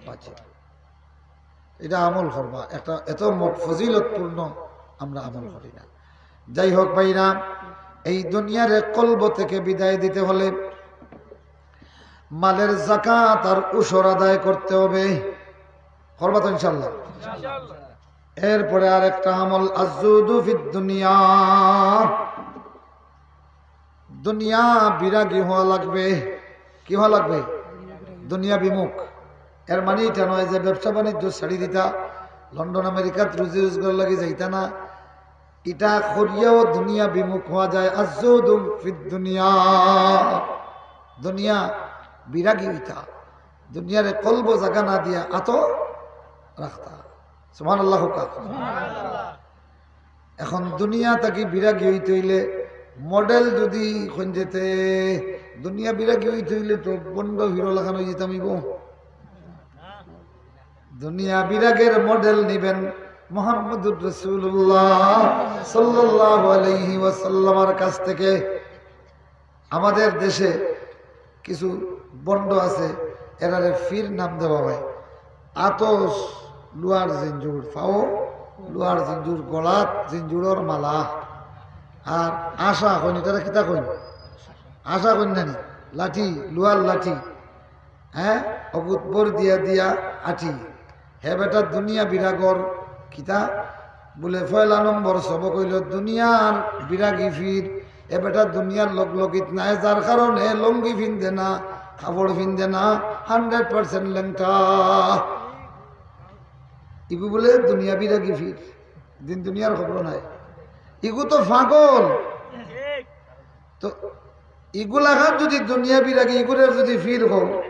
ওয়াজিব। এটা আমল করবা, একটা এত ম-, ফজিলতপূর্ণ আমরা আমল করি না। যাই হোক ভাইরা, এই দুনিয়ার এক কলব থেকে বিদায় দিতে হলে মালের জাকাত আর উশর আদায় করতে হবে। করবা তো ইনশাল্লাহ? এরপরে আর একটা আমল, আজজুদু ফিদ দুনিয়া। দুনিয়া বিরাগী হওয়া লাগবে। কি হওয়া লাগবে? দুনিয়া বিমুখ। এর মানে এটা নয় যে ব্যবসা বাণিজ্য ছাড়ি দিতা, লন্ডন আমেরিকাত রুজি রোজগার লাগি যাইতা না। এটা করিয়াও দুনিয়া বিমুখ হওয়া যায়। আজজুদু ফিদ দুনিয়া, দুনিয়া বিরাগী হইতা, দুনিয়ারে কলব জাগা না দিয়া আতো রাখতা। সুবহানাল্লাহ হোকা। এখন দুনিয়া থাকি বিরাগী হইতে হইলে মডেল যদি কইন যেতে, দুনিয়া বিরাগী হইতে হইলে তো বন্ড হিরো লাখান হয়ে যেতাম ইবো। দুনিয়া বিরাগের মডেল নিবেন মোহাম্মদুর রাসূলুল্লাহ সাল্লাল্লাহু আলাইহি ওয়াসাল্লামের কাছ থেকে। আমাদের দেশে কিছু বন্ড আছে, এরারে ফির নাম দেওয়া হয়। আতস লোহার জিঞ্জুর, ফাও লোহার জিঞ্জুর, গলাত জিঞ্জুরর মালা। আর আশা কইন, এটারে কিতা কইন? আশা কইন নানি? লাঠি, লোহার লাঠি। হ্যাঁ, অগুত বর দিয়া দিয়া আঠি। হে বেটা দুনিয়া বিরাগর কিতা? বলে পয়লা নম্বর সবক হইল দুনিয়ার বিরাগী ফির। এ বেটা দুনিয়ার লগ লগিত নাই, যার কারণে লুঙ্গি ফিন্দে না, কাপড় ফিন্দে না, হান্ড্রেড পার্সেন্ট লেংটা। ইগু বলে দুনিয়া বিরাগী ফির। দিন দুনিয়ার খবর নাই। ইগু তো পাগল। তো ইগু লাখান যদি দুনিয়া বিরাগী, ইগুরে যদি পীর কও,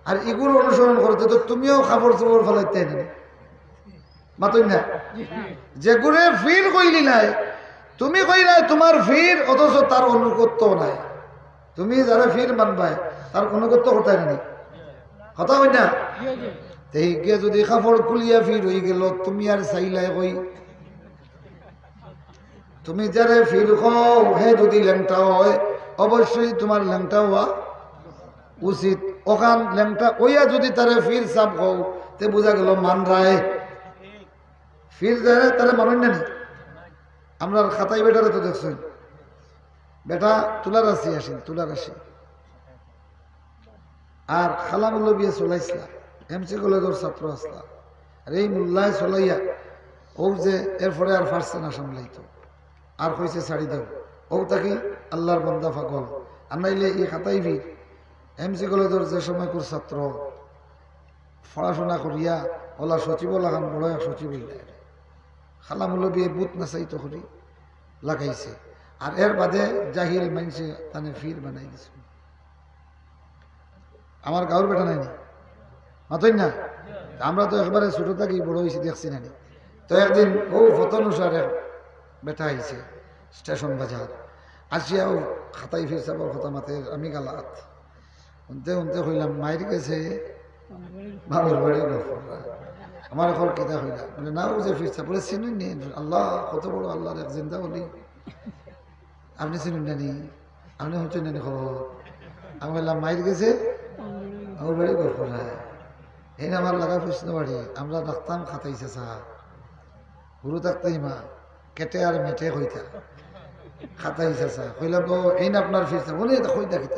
আর ইগুর অনুসরণ করতে, তো তুমিও কাপড় চোপড় ফালাইতে না। মাতইন না? যেগুরে পীর কইলিলায়, তুমি কইলায় তুমার পীর, অথচ তার অনুগত্য নাই। তুমি যারে পীর মানবায়, তার অনুগত্য করতায় না নি? কথা কই না? তে হিগে যদি কাপড় খুলিয়া পীর অইগেলো, তুমি আর চাইলায় কই? তুমি যারে পীর কও, হে যদি লেংটা অয়, অবশ্যই তুমার লেংটা অওয়া উচিত। অখান লেংটা অইয়া যদি তারে পীর সাব কও, তে বুঝা গেলো মানরায়। পীর যারে, তারে মানইন না নি? আমরার কাতাই বেটারে তো দেখছইন, বেটা তুলার আশি আসিল, তুলার আশি। আর কালা মৌলবিয়ে চলাইছলা, এমসি কলেজর ছাত্র আছলা। আর এই মোল্লায় চলাইয়া, অউ যে এরপরে আর পারছে না সামলাইতো, আর কইছে ছাড়ি দেও। অউ থাকি আল্লার বান্দা পাগল। আর নাইলে ই কাতাই পীর, এমসি কলেজর যে সময়কুর ছাত্র, পড়াশুনা করিয়া অলা সচিব লাখান বড় এক সচিব অইলা। কালা মৌলবিয়ে বুত নাচাইতো করি লাগাইছে। আর এর বাদে জাহিল মানষে তানে পীর বানাই দিছে। আমার গাঁওর বেটা নায় নি? মাতইন না? আমরা তো একবারে ছোট থাকি বড় অইছি, দেখছি না নি? তো একদিন অউ ফতনুষার এক বেটা আইছে স্টেশন বাজার, আসিয়া অউ কাতাই পীর সাবর কথা মাতে, আমি গালাত হুনতে হুনতে কইলাম, "মাইর গেছে, বাবার বাড়ি গফুরা।" আমারে কর কিতা কইলা? বলে, "না, অউ যে পীর সাব।" বলে, "চিনইন নি?" আল্লাহ, কত বড় আল্লার এক জিন্দা অলি। আপনে চিনইন না নি? আপনে হুনছইন না নি খবর? আমি কইলাম, "মাইর গেছে, বাবার বাড়ি গফুরা।" এইন আমার লাগা প্রশ্ন বাড়ি, আমরা ডাকতাম কাতাই চাচা। হুরু থাকতেই মা কেটে আর মেটে কইতা, কাতাই চাচা। কইলাম, "ও, এইন আপনার পীর সাব।" বলে, "ইতা কইতা কিতা?"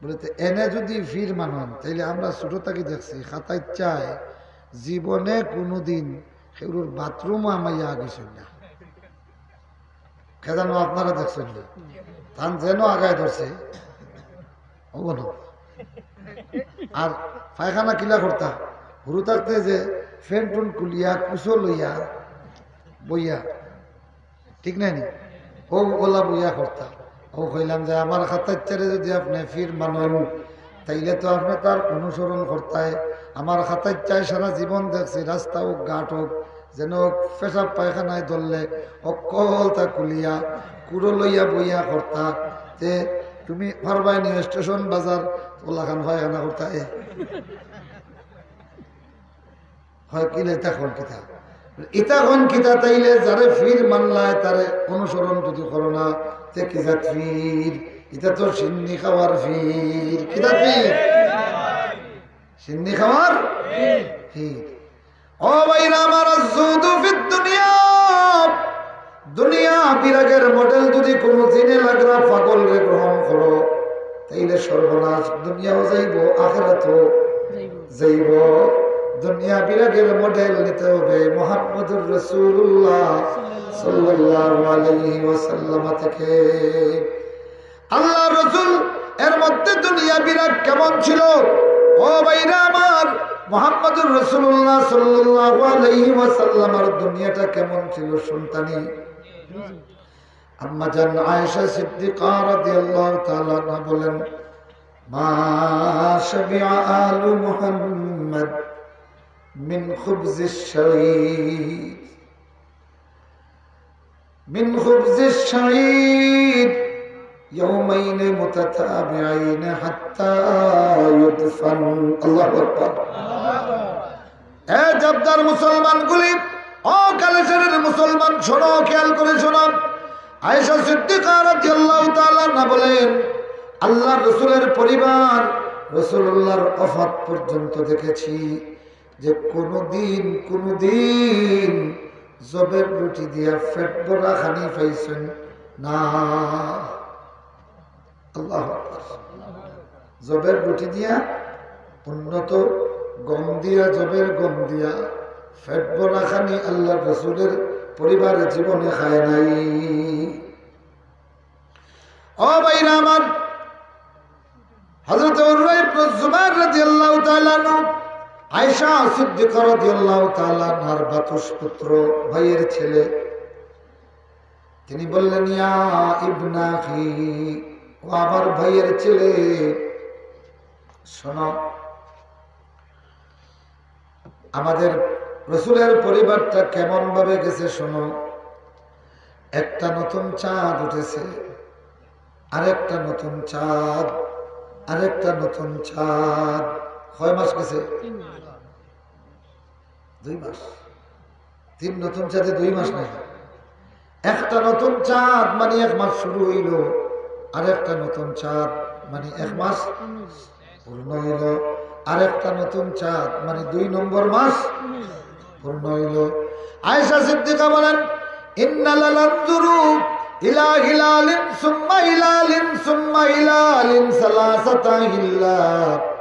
বলে, "তে এনে যদি পীর মানইন, তাইলে আমরা ছোট থাকি দেখছি, কাতাইচ্চায় জীবনে কুনুদিন কেউরর বাথরুমো হামাইয়া আগাইছইন না।" কে জানো আপনারা দেখছইন নি? তান যেন আগায় ধরছে, ও বলো। আর পায়খানা কিলা করতা? হুরু থাকতে যে ফেন টুন খুলিয়া, কুচো লইয়া, বইয়া, ঠিক নায় নি? অউ অলা বইয়া করতা। অউ কইলাম যে, "আমার কাতাইচ্চারে যদি আপনে পীর মানইন, তাইলে তো আপনে তার অনুসরণ করতায়।" আমার কাতাইচ্চায় সারা জীবন দেখছি, রাস্তা অউক, ঘাট অউক, যেন পেশাব পায়খানায় ধরলে অকলতা খুলিয়া, কুড়ো লইয়া বইয়া করতা। তে তুমি পারবায় নি স্টেশন বাজার অলাখান পায়খানা করতায়? হয় কিলা, ইতা কইন কিতা? ইতা কইন কিতা? তাইলে যারে পীর মানলায়, তারে অনুসরণ যদি করো না, তে কি জাত পীর? ইতা তো শিন্নি খাওয়ার পীর। কি জাত পীর? শিন্নি খাওয়ার পীর। ও ভাইরা আমার, আজ-জুহদু ফিদ দুনিয়া, দুনিয়া বিরাগের মডেল যদি কুনু জিনে লাগরা পাগলরে গ্রহণ করো, তাইলে সর্বনাশ, দুনিয়াও যাইবো, আখেরাতও যাইবো। দুনিয়া বিরাগের মডেল নিতে হবে মুহাম্মদুর রাসূলুল্লাহ সাল্লাল্লাহু আলাইহি ওয়াসাল্লাম থেকে। আল্লাহর রাসূল এর মধ্যে দুনিয়া বিরাগ কেমন ছিল? ও ভাইরা আমার, মুহাম্মদুর রাসূলুল্লাহ সাল্লাল্লাহু আলাইহি ওয়াসাল্লামের দুনিয়াটা কেমন ছিল শুনতানি? আম্মা জান আয়েশা সিদ্দিকা রাদিয়াল্লাহু তাআলা আনহা বলেন, "মা শাবিআ আলু মুহাম্মদ মিন খুবজিশ শাঈর।" মিন খুবজিশ শাঈর ইয়াওমাইনি মুতাতাবিআইনি হাত্তা ইউদফান। আল্লাহু আকবার। এ জবদার মুসলমানগুলি, ও কালেশ্বরের মুসলমান, শোনো, খেয়াল করে শোনো। আয়েশা সিদ্দিকা রাদিয়াল্লাহু তাআলা আনহা বলেন, আল্লাহর রাসূলের পরিবার রাসূলুল্লাহর ওফাত পর্যন্ত দেখেছি যে কোনোদিন, কোনোদিন জবের রুটি দিয়া পেট ভরা খানি পাইছইন না। আল্লাহু আকবার। জবের রুটি দিয়া, উন্নত গম দিয়া, জবের গম দিয়া পেট ভরা খানি আল্লাহর রাসূলের পরিবারে জীবনে খায় নাই। ও ভাইরা আমার, হযরত উরওয়া ইবনে জুবাইর রাদিয়াল্লাহু তাআলা আনহু আয়েশা সিদ্দিকা রাদিয়াল্লাহু তাআলা আনহার ভ্রাতুষ্পুত্র, ভাইয়ের ছেলে, তিনি বললেন, "ইয়া ইবনা আখি, ও আমার ভাইয়ের ছেলে, শোনো, আমাদের রসুলের পরিবারটা কেমন ভাবে গেছে শোনো। একটা নতুন চাঁদ উঠেছে, আরেকটা নতুন চাঁদ, আরেকটা নতুন চাঁদ।" কয় মাস গেছে? দুই মাস। তিন নতুন চাঁদে দুই মাস নাই। একটা নতুন চাঁদ মানে এক মাস শুরু হইল, আরেকটা নতুন চাঁদ মানে এক মাস পূর্ণ হইল, আরেকটা নতুন চাঁদ মানে দুই নম্বর মাস পূর্ণ হইল। আয়েশা সিদ্দিকা বলেন, "ইন্না লানানজুরু ইলা হিলালিন সুম্মা হিলালিন সুম্মা হিলালিন সালাসাতা হিল্লাত।"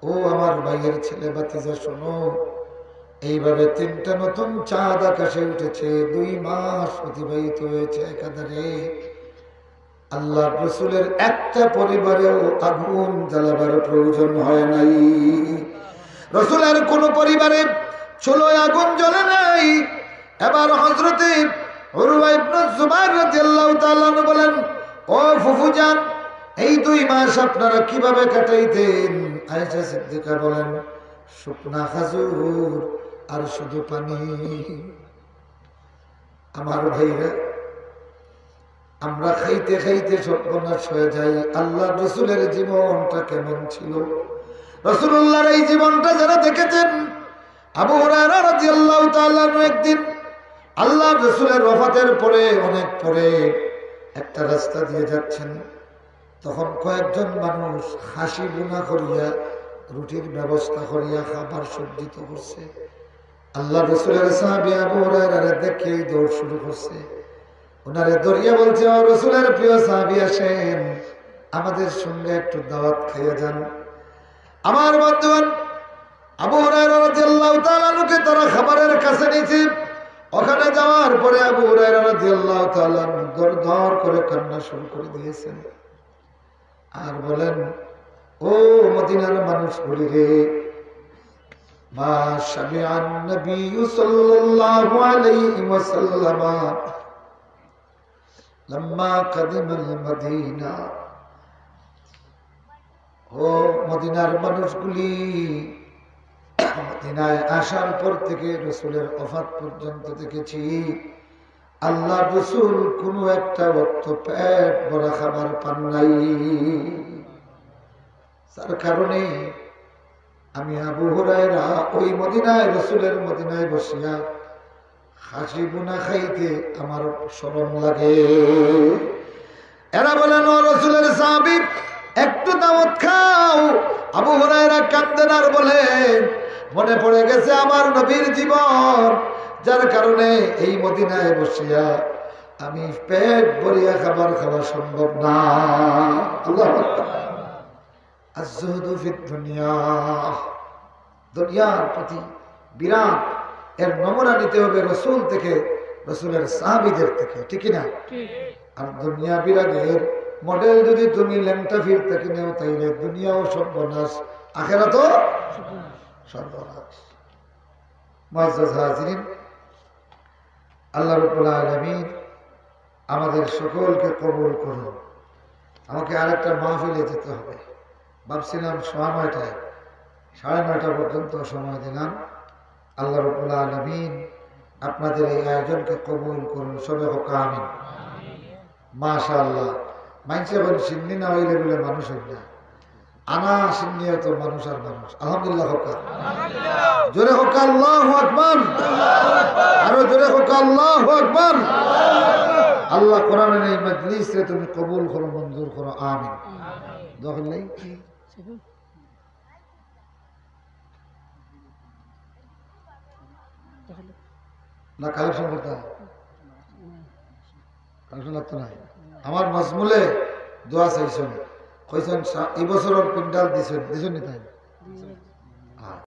ও আমার ভাইয়ের ছেলে, ভাতিজা, শোনো, এইভাবে তিনটা নতুন চাঁদ আকাশে উঠেছে, দুই মাস অতিবাহিত হয়েছে একাধারে। আল্লাহর রসুলের একটা পরিবারেও আগুন জ্বালাবার প্রয়োজন হয় নাই। রসুলের কোনো পরিবারে চুলোয় আগুন জ্বলে নাই। এবার হযরতে উরওয়া ইবনে জুবাইর রাদিয়াল্লাহু তাআলা আনহু বলেন, "ও ফুফুজান, এই দুই মাস আপনারা কিভাবে কাটাইতেন?" আয়েশা সিদ্দিকা বলেন, "শুকনা খাজুর আর শুধু পানি।" আমার ভাইরা, আমরা খাইতে খাইতে সর্বনাশ হয়ে যাই। আল্লাহর রসুলের জীবনটা কেমন ছিল? রসুলুল্লাহর এই জীবনটা যারা দেখেছেন, আবু হুরায়রা রাদিয়াল্লাহু তাআলা আনহু একদিন আল্লাহর রসুলের ওফাতের পরে, অনেক পরে একটা রাস্তা দিয়ে যাচ্ছেন। তখন কয়েকজন মানুষ খাসি ভুনা করিয়া, রুটির ব্যবস্থা করিয়া, খাবার সজ্জিত করছে। আল্লাহর রসুলের সাহাবী আবু হুরায়রারে দেখেই দৌড় শুরু করছে। ওনারে ধরিয়া বলছে, "ও রসুলের প্রিয় সাহাবী, আসেন, আমাদের সঙ্গে একটু দাওয়াত খাইয়া যান।" আমার বন্ধুগণ, আবু হুরায়রা রাদিয়াল্লাহু তাআলা আনহুকে তারা খাবারের কাছে নিয়েছে। ওখানে যাওয়ার পরে আবু হুরায়রা রাদিয়াল্লাহু তাআলা আনহু দর দর করে কান্না শুরু করে দিয়েছেন। আর বলেন, "ও মদিনার মানুষগুলি রে, মা শাবিআন নবী সাল্লাল্লাহু আলাইহি ওয়াসাল্লাম লাম্মা কাদিমাল মদিনা।" ও মদিনার মানুষগুলি, মদিনায় আসার পর থেকে, রসুলের ওফাত পর্যন্ত দেখেছি, আল্লাহর রসুল কোনো একটা ওয়াক্ত পেট ভরা খাবার পান নাই। যার কারণে আমি আবু হুরায়রা ওই মদিনায়, রসুলের মদিনায় বসিয়া খাসি ভুনা খাইতে আমার শরম লাগে। এরা বলেন, "ও রসুলের সাহাবী, একটু দাওয়াত খাও।" আবু হুরায়রা কান্দেন আর বলেন, "মনে পড়ে গেছে আমার নবীর জীবন, যার কারণে এই মদিনায় বসিয়া আমি পেট ভরিয়া খাবার খাওয়া সম্ভব না।" আল্লাহু আকবার। আজ-জুহদু ফিদ দুনিয়া, দুনিয়ার প্রতি বিরাগ, এর নমুনা নিতে হবে রসুল থেকে, রসুলের সাহাবীদের থেকে, ঠিক কি না? আর দুনিয়া বিরাগের মডেল যদি তুমি লেংটা ফির থেকে নেও, তাইলে দুনিয়াও সর্বনাশ, আখেরাতও সর্বনাশ। মুআজ্জাজ হাজিরিন, আল্লাহ রাব্বুল আলামিন আমাদের সকলকে কবুল করুন। আমাকে আরেকটা মাহফিলে যেতে হবে, ভাবছিলাম সোয়া নয়টায়, সাড়ে নয়টা পর্যন্ত সময় দিলাম। আল্লাহ রাব্বুল আলামিন আপনাদের এই আয়োজনকে কবুল করুন, সবে হোক আমিন। মাশাআল্লাহ। মানষে এখন সিন্নি না হইলে বলে মানুষ হইল না। আনা সিন্নিও তো মানুষ আর মানুষ। আলহামদুলিল্লাহ হোক। জোরে হোক আল্লাহু আকবার। আরো জোরে হোক আল্লাহু আকবার। আল্লাহ কোরআনের এই মজলিসরে তুমি কবুল করো, মঞ্জুর করো, আমিন। দখল নেই? না, কালেকশন করতে হয়। কালেকশন লাগতো না। আমার মজমুলে দোয়া চাইছেন, কইছেন, "সা-, এই বছরর পিন্ডাল দিছেন, দিছেন নি তাই?" হ্যাঁ।